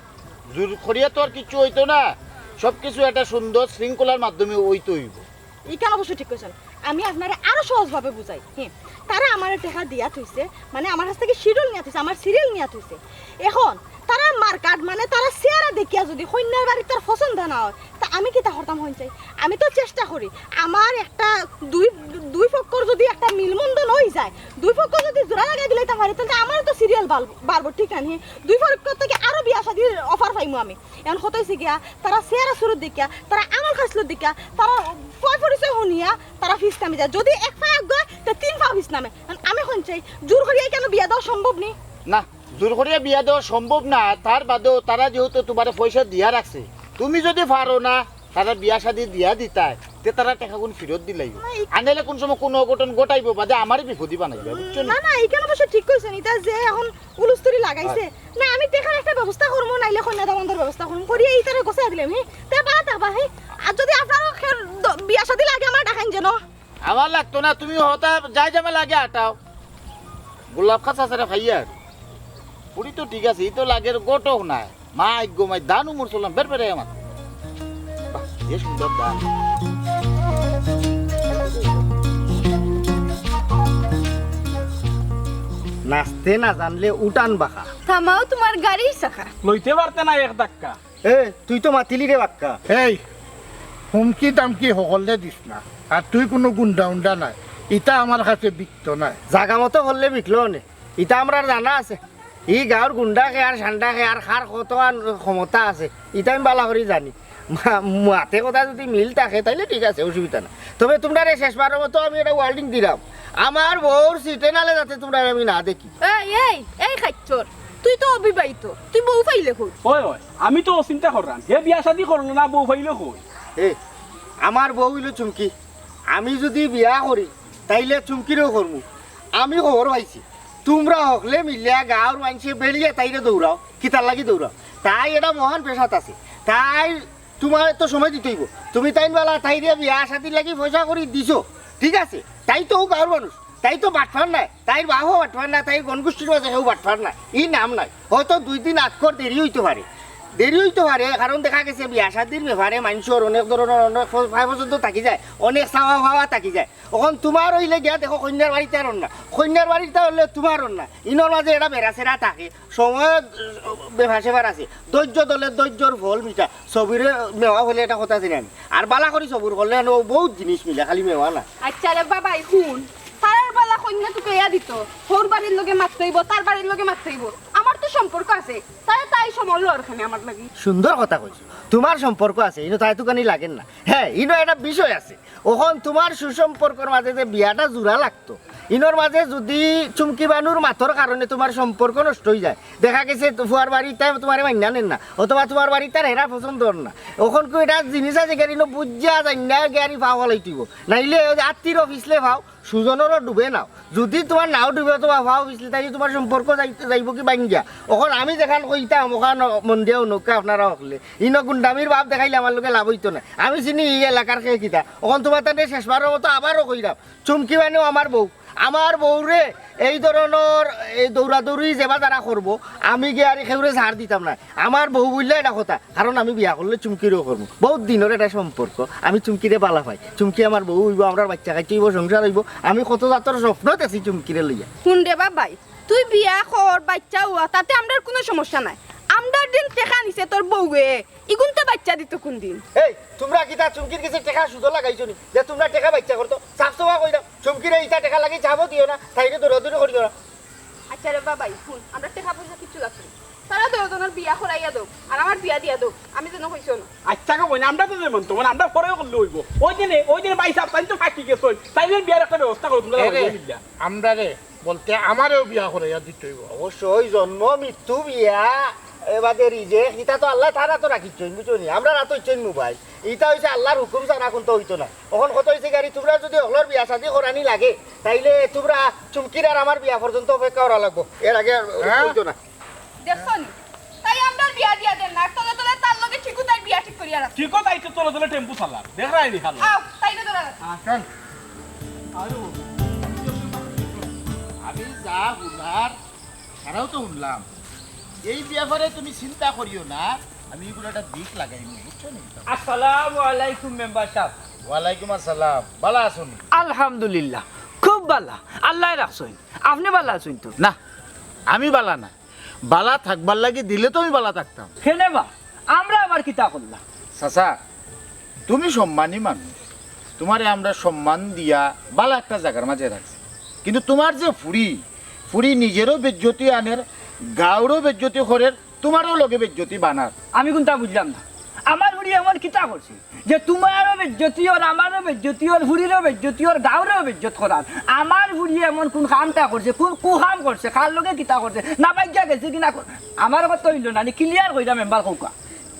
জোর করিয়া তো আর কিচ্ছু অইতো না, সব কিছু একটা সুন্দর শৃঙ্খলার মাধ্যমে অইতে অইবো। ইখান অবশ্য ঠিক কইছইন। আমি আপনারে আরো সহজভাবে বুঝাই। হে, তারা আমারে টেকা দিয়া থইছে, মানে আমার কাছ থাকি শিডিউল নিয়া থইছে, আমার সিরিয়াল নিয়া থইছে। এখন তারা মার্কেট, মানে তারা চেহারা দেখিয়া যদি কইন্যার বাড়ির তার পছন্দ না অয়, তা আমি কিতা করতাম হন চাই? আমি তো চেষ্টা করি, আমার একটা দুই, দুই পক্ষর যদি একটা মিলবন্ধন অই যায়, দুই পক্ষ যদি জোড়া লাগাই দিলাইতাম পারি, তাইলে তো আমারও তো সিরিয়াল বাড়বো, ঠিক না নি? দুই পক্ষ থাকি আরো বিয়া শাদির অফার পাইমু আমি। এখন কথা অইছে গিয়া, তারা চেহারা সুরত দেখিয়া, তারা আমল খাসলত দেখিয়া, তারা পয় পরিচয় হুনিয়া, তারা ফিস নামি যায়। যদি এক পা আগুয়ায়, তে তিন পা ফিস নামে। এখন আমি হন চাই, জোর করিয়া কেনে বিয়া দেওয়া সম্ভব নি? না, জোর করিয়া বিয়া দেওয়া সম্ভব না। তার বাদেও তারা যেহেতু তুমারে পয়সা দিয়া রাখছে, তুমি যদি পারো না, তারা বিয়া শাদি দিয়া দিতায়, তে তারা টেকাগুন ফিরত দিলাইও। না, ই- আনাইলে কুন সময় কুন অঘটন ঘটাইবো, বাদে আমারে বিপদি বানাইবা, বুঝছো নি? না, না, ইখান অবশ্য ঠিক কইছইন, ইতা যে এখন উলুস্তুরি লাগাইছে। না, আমি টেকার একটা ব্যবস্থা করমু, নাইলে কইন্যা দামান্দর ব্যবস্থা করমু। করিয়া ইতারে গোছাই দিলাম, হে? তে বালা থাকবা, হে? আর যদি আপনারও খের দ-, বিয়া শাদি লাগে, আমারে ডাকেন যেন। আমার লাগতো না, তুমি হতা যাই যাবে লাগে আটাও। গোলাপ খাস আছে রে ভাইয়ার। পুরি তো ঠিক আছে, ই তো লাগের ঘটক নায়। মাই গো মাই, দানু মুরসলাম বের বের আমার। বাহ, যে সুন্দর দান। নাচতে না জানলে উঠান বাঁকা। থামাও তুমার গাড়ির চাকা। লইতে পারতে না এক ধাক্কা। এ, তুই তো মাতিলি রে বাক্কা। এই, হুমকি-টামকি হকলরে দিস না। আর তুই কুনু গুন্ডা-উন্ডা নায়। ইতা আমার কাছে বিকতো নায়। জাগা মতো করলে বিকলো অনে। ইতা আমরার জানা আছে। ই গাঁওর গুন্ডা কে আর সান্ডা কে আর কার কত আর ক্ষমতা আছে, ইতা আমি বালা করি জানি। মা-, মাতে কথা যদি মিল থাকে, তাইলে ঠিক আছে, অসুবিধা না। তবে তুমরারে শেষবারর মতো আমি একটা ওয়ার্নিং দিরাম, আমার বউর সিটে নালে যাতে তুমরারে আমি না দেখি। এই, এই, এই খাইচ্চর, তুই তো অবিবাহিত, তুই বউ পাইলে কই? ওই, ওই, আমি তো অউ চিন্তা কররাম, হে বিয়া শাদি করলো না, বউ পাইলে কই? এ, আমার বউ অইলো চুমকি, আমি যুদি বিয়া করি, তাইলে চুমকিরেও করমু। আমি খবর পাইছি, তুমরা হকলে মিলিয়া গাঁওর মানষে বেড়িয়া তাইরে দৌড়াও, কিতার লাগি দৌড়াও? তাই এটা মহান পেশাত আছে, তাই তুমারে তো সময় দিতে অইবো। তুমি তাইন বালা তাইরে বিয়া শাদির লাগি পয়সা করি দিছো, ঠিক আছে, তাই তো অউ গাঁওর মানুষ, তাই তো বাটপার নায়, তাইর বাপও বাটপার নায়, তাইর গণগোষ্ঠীর মাঝে কেউ বাটপার নায়, ই নাম নায়। হয়তো দুই দিন আক্কর দেরি অইতো পারে, দেরি অইতো পারে, কারণ দেখা গেছে বিয়া শাদির ব্যাপারে মানষর অনেক ধরনর অনেক প-, পর্যন্ত থাকি যায়, অনেক চাওয়া পাওয়া থাকি যায়। অখন তুমার অইলে গিয়া দেখো কইন্যার বাড়িত আর অর না, কইন্যার বাড়িত অইলে তুমার অর না, ইনর মাঝে এটা বেড়াছেড়া থাকে, সময় বেফার সেফার আছে, ধৈর্য ধরলে ধৈর্যর ফল মিঠা, সবুরে মেওয়া ফলে এটা কথা জানি আমি। আর বালা করি সবুর করলে অনো বউত জিনিস মিলে, খালি মেওয়া না। আচ্ছা রে বাবা, হুন, তারার বালা কইন্যা তুকাইয়া দিতো, হউর বাড়ির লগে মাততে অইবো, তার বাড়ির লগে মাততে অইবো। আমার তো সম্পর্ক আছে, তাই তাই সময় লওয়ার খানে আমার লাগি। সুন্দর কথা কইছো, তুমার সম্পর্ক আছে, ইনো তাই তুকানি লাগের না। হ্যাঁ, ইনো একটা বিষয় আছে। অখন তুমার সুসম্পর্কর মাঝে যে বিয়াটা জুড়া লাগতো, ইনোর মাঝে যুদি চুমকি বানুর মাতর কারণে তুমার সম্পর্ক নষ্ট অইযায়, দেখা গেছে তো ফুয়ার বাড়ির তাই তুমারে মাইন্যা নের না, অথবা তুমার বাড়ির তার হেরা পছন্দ অর না, অখন কু এটা জিনিস আছে গেরি ইনো বুঝিয়া জানিয়া গেরি পাও ফালাইতে অইবো, নাইলে ওই যে আত্তিরও ফিছলে পাও, সুজনরও ডুবে নাও। যুদি তুমার নাও ডুবে, তুমার পাও ফিছলে, তাইলে তুমার সম্পর্ক যাইতে, যাইবো কি ভাঙ্গিয়া? অখন আমি যেখান কইতাম, অখান মন দিয়া হুনউক্কা আপনারা হকলে। ইনো গুন্ডামির ভাব দেখাইলে আমার লগে লাভ অইতো নায়। আমি চিনি ই এলাকার কে কিতা। অখন তুমার তাতে শেষবারর মতো আবারও কইরাম, চুমকি বানু আমার বউ। আমার বউরে এই ধরনর এই দৌড়াদৌড়ি যেবা তারা করবো, আমি গিয়া আর কেউরে ছাড় দিতাম নায়। আমার বউ বুললে এটা কথা, কারণ আমি বিয়া করলে চুমকিরেও করমু। বউত দিনর এটা সম্পর্ক, আমি চুমকিরে বালা পাই। চুমকি আমার বউ অইবো, আমরার বাইচ্চা-কাইচ্চা অইবো, সংসার অইবো। আমি কত জাতর স্বপ্ন দেখছি চুমকিরে লইয়া। হুন রে বাবাই, তুই বিয়া কর, বাইচ্চা অওয়া, তাতে আমরার কুনু সমস্যা নাই। আমরার দিন টেকা নিছে তোর বউয়ে, ইগুনতে বাইচ্চা দিতো কুনদিন? এই, তুমরা কিতা চুমকির গেছে টেকা সুদো লাগাইছো নি? যে তুমরা টেকা বাইচ্চা করতো, সাফ সাফা কইরাম, চুমকিরে ইতা টেকা লাগি যাবো দিও না, তাইরে দৌড়াদৌড়ি করিও না। আচ্ছা রে বাবাই, হুন, আমরার টেকা-পয়সা কিচ্ছু লাগতো না। তারা দুইওজনর বিয়া করাইয়া দেও, আর আমার বিয়া দিয়া দেও, আমি যেন কইছো না। আচ্ছা গো বইন, আমরা তো যেমন তেমন, আমরা পরেও করলে অইবো। ওই দিনে, ওই দিনে ভাইসাব, তাইন তো ফাঁকি গেছইন, তাইন বিয়ার একটা ব্যবস্থা করো, তুমরা এ রে, হইলে মিল্লা। আমরা রে, বলতে আমারেও বিয়া করাইয়া দিতে অইবো। অবশ্যই, জন্ম, মৃত্যু, বিয়া, এবাদে রিজেক, ইতা তো আল্লায় তার আতো রাখিছইন, বুঝছো নি? আমরার আতো ইচ্ছইন মোবাইল। ইতা অইছে আল্লার হুকুম ছাড়া কুন্তা অইতো নায়। অখন কথা অইছে গিয়ারি, তুমরা যুদি হকলর বিয়া-শাদি করানি লাগে, তাইলে তুমরা চুমকির আর আমার বিয়া পর্যন্ত অপেক্ষা করা লাগবো। এর আগে আর হ্যাঁ? অইতো না। দেখছো নি? তাই আমরার বিয়া দিয়া দেন না, তলে তলে বিয়া ঠিক করিয়া রাখ। কি কথা, এই তো চলে চলে টেম্পু চালার, দেখরায়নি হাল। আও, তাইরে ধরা রাখ। আসান। আরো, আমি যা হুনার, তারাও তো হুনলাম। এই ব্যাপারে তুমি চিন্তা করিও না, আমি এগুলো একটা দিক লাগাইনি, বুঝছো নি? আসসালামু আলাইকুম মেম্বার সাহেব। ওয়ালাইকুম আসসালাম, ভালা আছো নি? আলহামদুলিল্লাহ, খুব ভালা, আল্লায় রাখছইন। আপনে ভালা আছইন তো? না, আমি ভালা না। ভালা থাকবার লাগি দিলে তো আমি ভালা থাকতাম। কেনে বা, আমরা আবার কিতা করলাম? চাচা, তুমি সম্মানী মানুষ, তুমারে আমরা সম্মান দিয়া ভালা একটা জাগার মাঝে রাখছি, কিন্তু তুমার যে ফুড়ি, ফুড়ি নিজেরও বেজ্জতি আনের, গাঁওরও বেজ্জতি করের, তুমারও লগে বেজ্জতি বানার। আমি কুনতা বুঝলাম না। আমার ফুড়ি এমন কিতা করছে যে তুমারও বেজ্জতি অর, আমারও বেজ্জতি অর, ফুড়িরও বেজ্জতি অর, গাঁওরও বেজ্জত করার? আমার ফুড়ি এমন কুন কামটা করছে, কুন কুকাম করছে, কার লগে কিতা করছে, না বাইজ্জা গেছে কিনা কর-, আমার কথা অইলো না, নি ক্লিয়ার কইরা মেম্বার কউক্কা।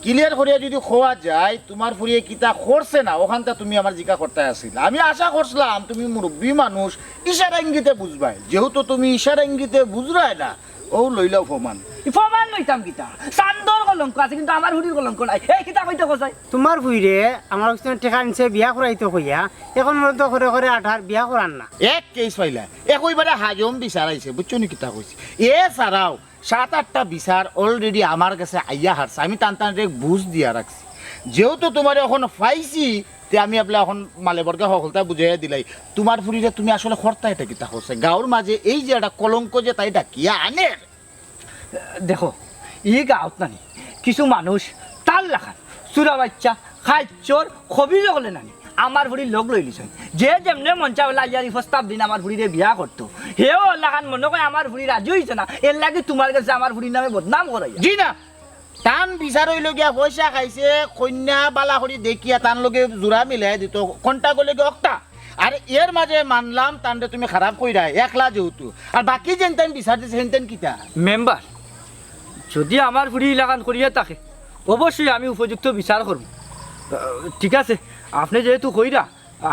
ক্লিয়ার করিয়া যদি কওয়া যায়, তুমার ফুড়িয়ে কিতা করছে না, অখানতা তুমি আমার জিকা করতায় আছিল। আমি আশা করছিলাম তুমি মুরব্বি মানুষ, ইশারা ইঙ্গিতে বুঝবায়। যেহেতু তুমি ইশারা ইঙ্গিতে বুঝরায় না, অউ লইলাও প্রমাণ। ই প্রমাণ লইতাম কিতা? চান্দর কলঙ্ক আছে, কিন্তু আমার ফুড়ির কলঙ্ক নাই। এই কিতা কইতে কছাই? তুমার ফুড়িরে আমার কাছ থাকি টেকা নিছে বিয়া করাইতো কইয়া, এখন পর্যন্ত করে করে আঠার বিয়া করার না। এক কেস পাইলা, একইবারে হাজম বিচার আইছে, বুঝছো নি কিতা কইছি? এ ছাড়াও সাত আটটা বিচার already আমার গেছে আইয়া হারছে, আমি তান তানরে বুঝ দিয়া রাখছি। যেহেতু তুমারে এখন পাইছি, তে আমি এবলা এখন মালেবরকে হকলতা বুঝাইয়া দিলাই। তুমার ফুড়িরে তুমি আসলে করতায় ইটা কিতা করছে? গাঁওর মাঝে এই যে একটা কলঙ্ক যে তাই ডাকিয়া আনের। দেখো, ই গাঁওত নানি কিছু মানুষ তার লাখান চুরা বাইচ্চা, খাইচ্চর, খবিজ অকলে নানি আমার ফুড়ির লগ লইলিছইন। যে যেমনে মন চায় অলা আইয়া ই প্রস্তাব দিন আমার ফুড়িরে বিয়া করতো। হেও অলাখান মনো কয় আমার ফুড়ি রাজি অইছে না, এরলাগি তুমার গেছে আমার ফুড়ির নামে বদনাম করাইয়া। জি না, তান বিচার অইলো গিয়া পয়সা খাইছে, কইন্যা ভালা করি দেখিয়া তান লগে জুড়া মিলাই দিতো, কোনটা গলে গিয়া অকটা। আর এর মাঝে মানলাম তানরে তুমি খারাপ কইরায়, একলা যেহেতু। আর বাকি যেনতেন বিচার দিছে, হেনতেন কিতা? মেম্বার, যদি আমার ফুড়ি ইলাখান করিয়া থাকে, অবশ্যই আমি উপযুক্ত বিচার করমু। আহ, ঠিক আছে, আপনে যেহেতু কইরা,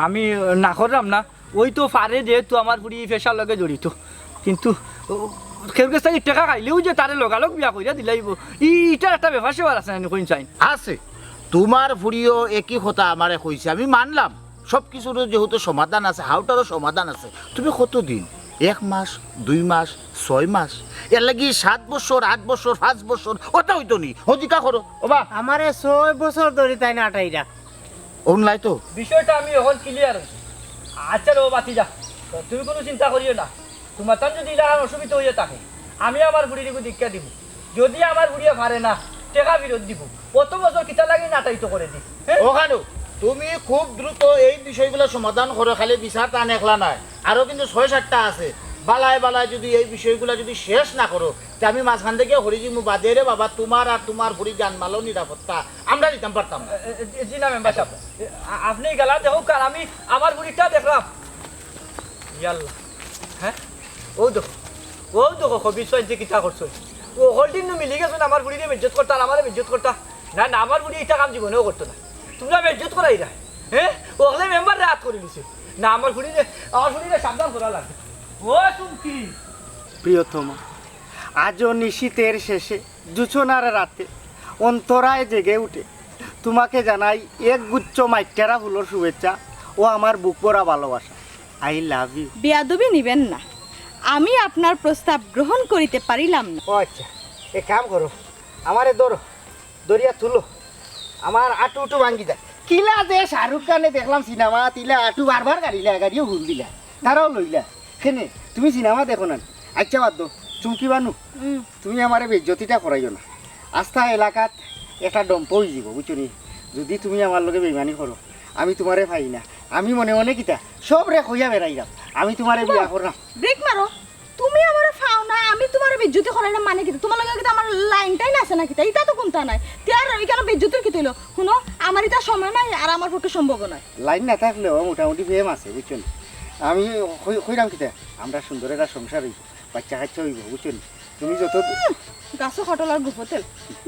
আমি না কররাম না। অউ তো পারে যেহেতু আমার ফুড়ি ই পেশার লগে জড়িত, কিন্তু, ও, কেউর গেছ থাকি টেকা খাইলেউ যে তারে লগালগ বিয়া করিয়া দিলাইবো, ই, ইটার একটা ব্যাপার স্যাপার আছে নানি, কইন চাইন। আছে, তুমার ফুড়িও একই কথা আমারে কইছে, আমি মানলাম। সব কিছুর যেহেতু সমাধান আছে, হাউটারও সমাধান আছে। তুমি কতদিন? এক মাস, দুই মাস, ছয় মাস, এরলাগি সাত বছর, আট বছর, পাঁচ বছর, অটা অইতো নি। হজিকা করো, ওবা। আমারে ছয় বছর ধরি তাইন আটাইরা। অউ নাই তো। বিষয়টা আমি এখন ক্লিয়ার অইছি। আচ্ছা রে ও ভাতিজা, তুমি কুনু চিন্তা করিও না। তুমার তান যদি ইলাখান অসুবিধা অইয়া থাকে, আমি আমার ফুড়িরে ইগু দেখিয়া দিমু। যদি আমার ফুড়িয়ে পারে না, টেকা ফিরত দিবো। অত বছর কিতার লাগি নাটাইতো করে দি, হ্যাঁ? ওখানো, তুমি খুব দ্রুত এই বিষয়গুলা সমাধান করো, খালি বিচার তান একলা নায়, আরো কিন্তু ছয় সাতটা আছে। বালায় বালায় যদি এই বিষয়গুলা যদি শেষ না করো, তে আমি মাঝখান থাকি হরি যিমু বাদে রে বাবা, তুমার আর তুমার ফুড়ির জানমালও নিরাপত্তা আমরা দিতাম পারতাম না। এ, এ, জি না মেম্বার সাব, এ, আ-, আপনে গেলা দেখউক্কা, আর আমি আমার ফুড়িটা দেখরাম। ইয়াল্লা, হ্যাঁ? অউ দেখো, অউ দেখো, খবিজ অইন যে কিতা করছইন। অউ হকলটি নু মিলি গেছইন আমার ফুড়িরে বেজ্জত করতা, আর আমারে বেজ্জত করতা। না, না, আমার ফুড়ি ইতা কাম জীবনেও করতো না। তুমরা বেজ্জত করাইরায়, হ্যাঁ? অকলে মেম্বাররে আত করি দিছে। না, আমার ফুড়িরে, আমার ফুড়িরে সাবধান করা লাগবো। ও চুমকি। প্রিয়তমা, আজও নিশীথের শেষে, জোছনার রাতে, অন্তরায় জেগে উঠে, তোমাকে জানাই এক গুচ্ছ মাইট্টারা ফুলর শুভেচ্ছা ও আমার বুক ভরা ভালোবাসা। I love you. বেয়াদবি নিবেন না, আমি আপনার প্রস্তাব গ্রহণ করিতে পারিলাম না। ও আচ্ছা, এক কাম করো, আমারে ধরো, ধরিয়া তুলো, আমার আটু উটু ভাঙ্গি যায়। কিলা যে শাহরুখ খানে দেখলাম সিনেমা, তিলা আটু বারবার গাড়িলা, গাড়িও হুল দিলা, তারাও লইলা। কেনে, তুমি সিনেমা দেখো না? আচ্ছা বাদ দেও, চুমকি বানু, তুমি আমারে বেইজ্জতিটা করাইও না। আস্তা এলাকাত একটা ডম্প অইযিবো, বুঝছো নি? যদি তুমি আমার লগে বেইমানি করো, আমি তোমারে পাই না। আমি মনে মনে কিতা, সবরে কইয়া বেড়াইরাম, আমি তোমারে বিয়া কররাম। ব্রেক মারো, তুমি আমারে পাও না, আমি তোমারে বেইজ্জতি করাইরাম মানে কিতা? তোমার লগে কিতা আমার লাইন টাইন আছে না কিতা? ইতা তো কুন্তা নাই। তে আর ইখানো বেইজ্জতির কিতা অইলো? হুনো, আমার ইতা সময় নাই, আর আমার পক্ষে সম্ভব নায়। লাইন না থাকলেও মোটামুটি প্রেম আছে, বুঝছো নি? আমি কই-, কইরাম কিতা, আমরা সুন্দর একটা সংসার অইবো, বাইচ্চা কাইচ্চা অইবো, বুঝছো নি? তুমি যত গাছো কাঠল আর গুফো তেল,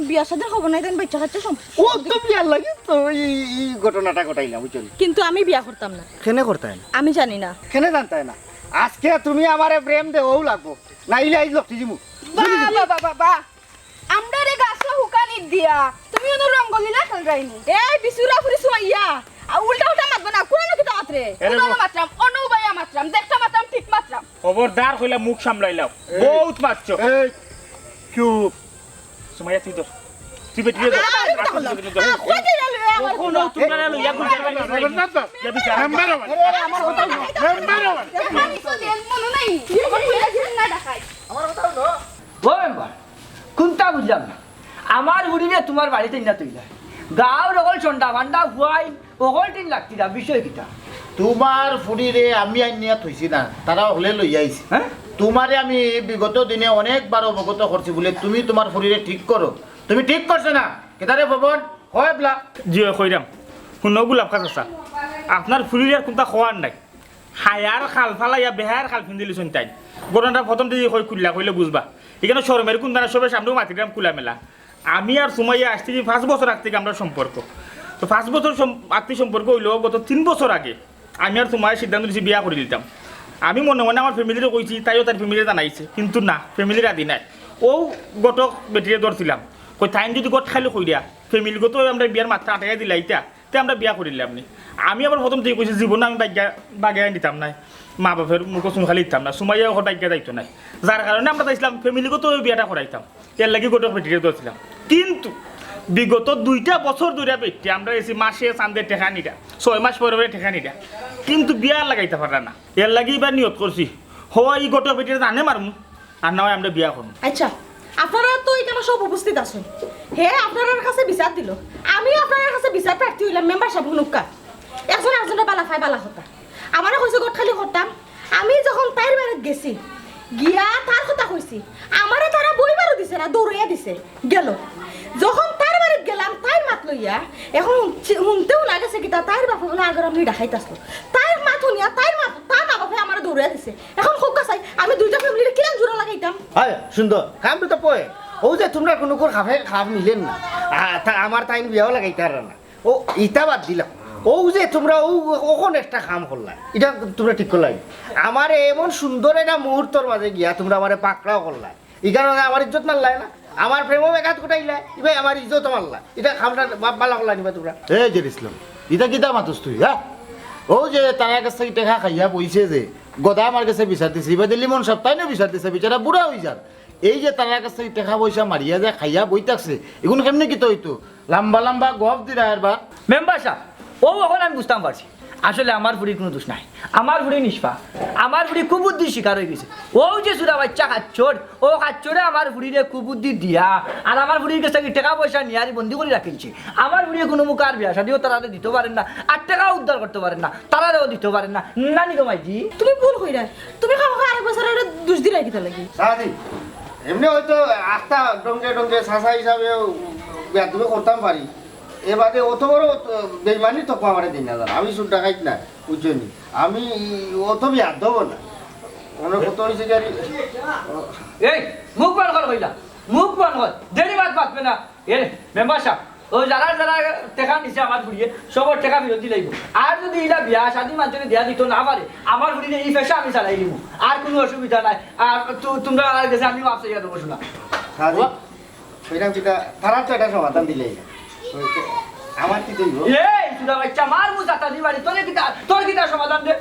বিয়া শাদির খবর নাই, তাইন বাইচ্চা কাইচ্চা সম- ও তো বিয়ার লাগি তো এই, এই ঘটনাটা ঘটাইলাম, বুঝছো নি? কিন্তু আমি বিয়া করতাম না। কেনে করতায় না? আমি জানি না। কেনে জানতায় না? আজকে তুমি আমারে প্রেম দেওয়াউ লাগবো, নাইলে আইজ লটকি যিমু। বাহ, বাহ, বাহ, বাহ, বাহ। আমরারে গাছো হুকানি দিয়া তুমি অনো রঙ্গলীলা খেলরায়নি। এই বিচুরা ফুরি সুমাইয়া, আর উল্টা উল্টা মাতবা না, কুনানো কিতা মাতরে? এরে কুনানো মাতরাম, অনো উবাইয়া মাতরাম, যেকটা মাতরাম ঠিক মাতরাম। খবরদার কইলাম মুখ সামলাইলাও। এই, বউত মাতছো। এই, চুপ। সুমাইয়া, তুই ধর। তুই বেটিরে ধর। আরে, আর কিছু ধর। আরে, কই দিলা লইয়া আমার কখনো পুয়া? তুমরারে লইয়া গুলজার বাড়ি গেছে। না, না, না। যা বিচার। মেম্বার আমার। মেম্বার আমার। আমি তো দেন মনে নাই। আমার কইরা দিন না দেখাই। ও মেম্বার, কুনতা বুঝলাম না। আমার ফুরিরে তুমার বাড়িত আইন্না থইলায়। গাঁওর অকল সন্ডা ফান্ডা ফুয়াইন অকলটিন লাগতিরা, বিষয় কিতা? তুমার ফুরিরে আমি আইন্না থইছি না, তারা অকলে লইয়া আইছে। হ্যাঁ? তুমারে আমি বিগত দিনে অনেকবার অবগত করছি বুলে তুমি তুমার ফুরিরে ঠিক করো। তুমি ঠিক করছো না। কিতারে ভবন? কয় বলা। জি অয়, কইরাম। হুনো গোলাপ খাস চাচা, আপনার ফুরিরে আর কুনতা কওয়ার নাই। হায়ার খাল ফালাইয়া বেহায়ার খাল ফিন্দিলিছইন তাইন। ঘটনাটা প্রথম থাকি কই খুলিয়া কইলে বুঝবা। ইখানো শরমের কুনতা না, সবে সামনেউ মাতিরাম খোলামেলা। আমি আর সুমাইয়া আইজ থাকি পাঁচ বছর আগ থাকি আমরার সম্পর্ক। তো পাঁচ বছর সম-, আগ থাকি সম্পর্ক অইলো, গত তিন বছর আগে আমি আর সুমাইয়া সিদ্ধান্ত নিছি বিয়া করিলিতাম। আমি মনে মনে আমার ফ্যামিলিরে কইছি, তাইও তার ফ্যামিলিরে জানাইছে, কিন্তু না, ফ্যামিলি রাজি নায়। অউ ঘটক বেটিরে ধরছিলাম, কই তাইন যুদি ঘটকালি কইরা ফ্যামিলিগত আমরা বিয়ার মাত্রা আটাইয়া দিলাইতা, তে আমরা বিয়া করিলাম নি। আমি আবার প্রথম থাকি কইছি, জীবনে আমি বাইগ্গা বাগাইয়া নিতাম নায়, মা বাপর মুখো চুনকালি দিতাম না, সুমাইয়া অখন বাইগ্গা যাইতো নায়, যার কারণে আমরা চাইছিলাম ফ্যামিলিগত অউ বিয়াটা করাইতাম, এরলাগি ঘটক বেটিরে ধরছিলাম। কিন্তু বিগত দুইটা বছর ধরিয়া বেটিয়ে আমরার গেছে মাসে চান্দে টেকা নিরা, ছয় মাস পরে পরে টেকা নিরা, কিন্তু বিয়া লাগাইতা পাররা না। এরলাগি ইবার নিয়ত করছি, হয় ই ঘটক বেটিরে জানে মারমু, আর না অয় আমরা বিয়া করমু। আচ্ছা, আপনারা তো ইখানো সব উপস্থিত আছইন। হে আপনারার কাছে বিচার দিলো, আমি আপনারার কাছে বিচার প্রার্থী অইলাম, মেম্বার সাব হুনুক্কা। একজন আরকজনরে বালা পায় বালা কথা। আমারে কইছে ঘটকালি করতাম, আমি যখন তাইর বাড়িত গেছি, গিয়া তার কথা কইছি, আমারে তারা বইবারও দিছে না, দৌড়াইয়া দিছে, গেল। যখন তার বাড়িত গেলাম, তাইর মাত লইয়া, এখন হুনছি-, হুনতে হুনা গেছে কিতা, তাইর বাপে বুলে আগর আমলি ডাকাইত আছলো। তাইর মাত হুনিয়া, তাইর মা, তার মা বাপে আমারে দৌড়াইয়া দিছে। এখন কউক্কা চাই, আমি দুইটা ফ্যামিলিরে কিলান জোড়া লাগাইতাম? হয়, সুন্দর। কাম তো পয়ে। অউ যে তুমরা কুনুকুর খাফে খাফ মিলের না। আ, তা-, আমার তাইন বিয়াও লাগাইতা পাররা না। অউ, ইতা বাদ দিলাম। অউ যে তুমরা অউ, অখন একটা কাম করলায়, ইটা তুমরা ঠিক করলায়। আমারে এমন সুন্দর একটা মুহূর্তর মাঝে গিয়া তুমরা আমারে পাকড়াও করলায়। ইখানো আমার ইজ্জত মারলায় না, আমার প্রেমও বেঘাত ঘটাইলায়, ইবায় আমার ইজ্জতও মারলায়। ইটা কামটা বা-, বালা করলায় নি বা তুমরা? এ জের ইসলাম, ইটা কিতা মাতস তুই, হ্যাঁ? অউ যে তারার গেছ থাকি টেকা খাইয়া বইছে যে, গদা আমার গেছে বিচার দিছে, ইবায়দি লিমন সাব তাইনও বিচার দিছে, বিচারা বুড়া অইযার। এই যে তারার গেছ থাকি টেকা পয়সা মারিয়া যে খাইয়া বই থাকছে, ইগুন কেমনে কিতা অইতো? লাম্বা লাম্বা গফ দিরা এরবার। মেম্বার সাব, অউ অখন আমি বুঝতাম পারছি, আসলে আমার ফুরির কুনু দুষ নাই। আমার ফুরি নিষ্পাপ, আমার ফুরি কুবুদ্ধির শিকার অইগেছে। অউ যে চুরা বাইচ্চা কাচ্চর, অউ কাচ্চরে আমার ফুরিরে কুবুদ্ধি দিয়া, আর আমার ফুরির গেছ থাকি টেকা পয়সা নিয়া আর বন্দি করি রাখিলছে। আমার ফুরিয়ে কুনু মুখে আর বিয়া শাদিও তারারে দিতো পারের না, আর টেকাও উদ্ধার করতো পারের না, তারারেও দিতো পারের না। নানি গো মাইজি? তুমি ভুল কইরায়, তুমি খামোখা আরেক বেচারারে দুষ দিরায় কিতার লাগি? সারাদিন এমনে অয়তো আস্তা ডঙ্গে ডঙ্গে চাচা হিসাবে বেয়াদবি করতাম পারি, এ বাদে অত বড় বেইমানি তো আমারে দেইন না, আমি চুর ডাকাইত না, বুঝছো নি? আমি অত বেয়াদব না। অনেক কত অইছে কি আর এই, মুখ বন্ধ কর কইলাম, মুখ বন্ধ কর, দেরি বাদ বাঁচবে না। এ, মেম্বার সাব, অউ যারা যারা টেকা নিছে আমার ফুরিয়ে, সবর টেকা ফিরত দিলাইবো। আর যুদি ইলা বিয়া শাদি মানষরে দিয়া দিতো না পারে, আমার ফুরিরে ই পেশা আমি চালাইলিমু, আর কুনু অসুবিধা নাই। আর তু-, তুমরার গেছে আমি মাফ চাইয়া দেবো, শোনা। সাজি, ও। কইরাম কিতা, তারার তো একটা সমাধান দিলাইলা। আমার কিতা অইবো? এই, চুরা বাইচ্চা, মারমু জাতা দি বাড়ি, তোরে কিতা, তোর কিতা সমাধান দে?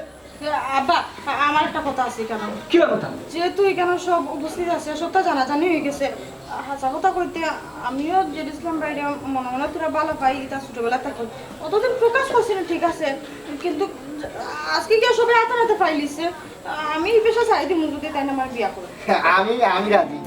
এ, আব্বা, আ-, আমার একটা কথা আছে ইখানো। কিতা কথা? যেহেতু ইখানো সব উপস্থিত আছে, সবতা জানাজানি অইগেছে। হাছা কথা কইতে, আমিও জেড ইসলাম ভাইরে মনে মনে থুড়া ভালা পাই, ইতা ছোটবেলা থাকি। অতদিন প্রকাশ করছি না, ঠিক আছে, কিন্তু আজকে গিয়া সবে আতার আতা পাইলিছে। আমি ই পেশা ছাড়ি দিমু যুদি তাইন আমারে বিয়া করে। আমি, আমি রাজি।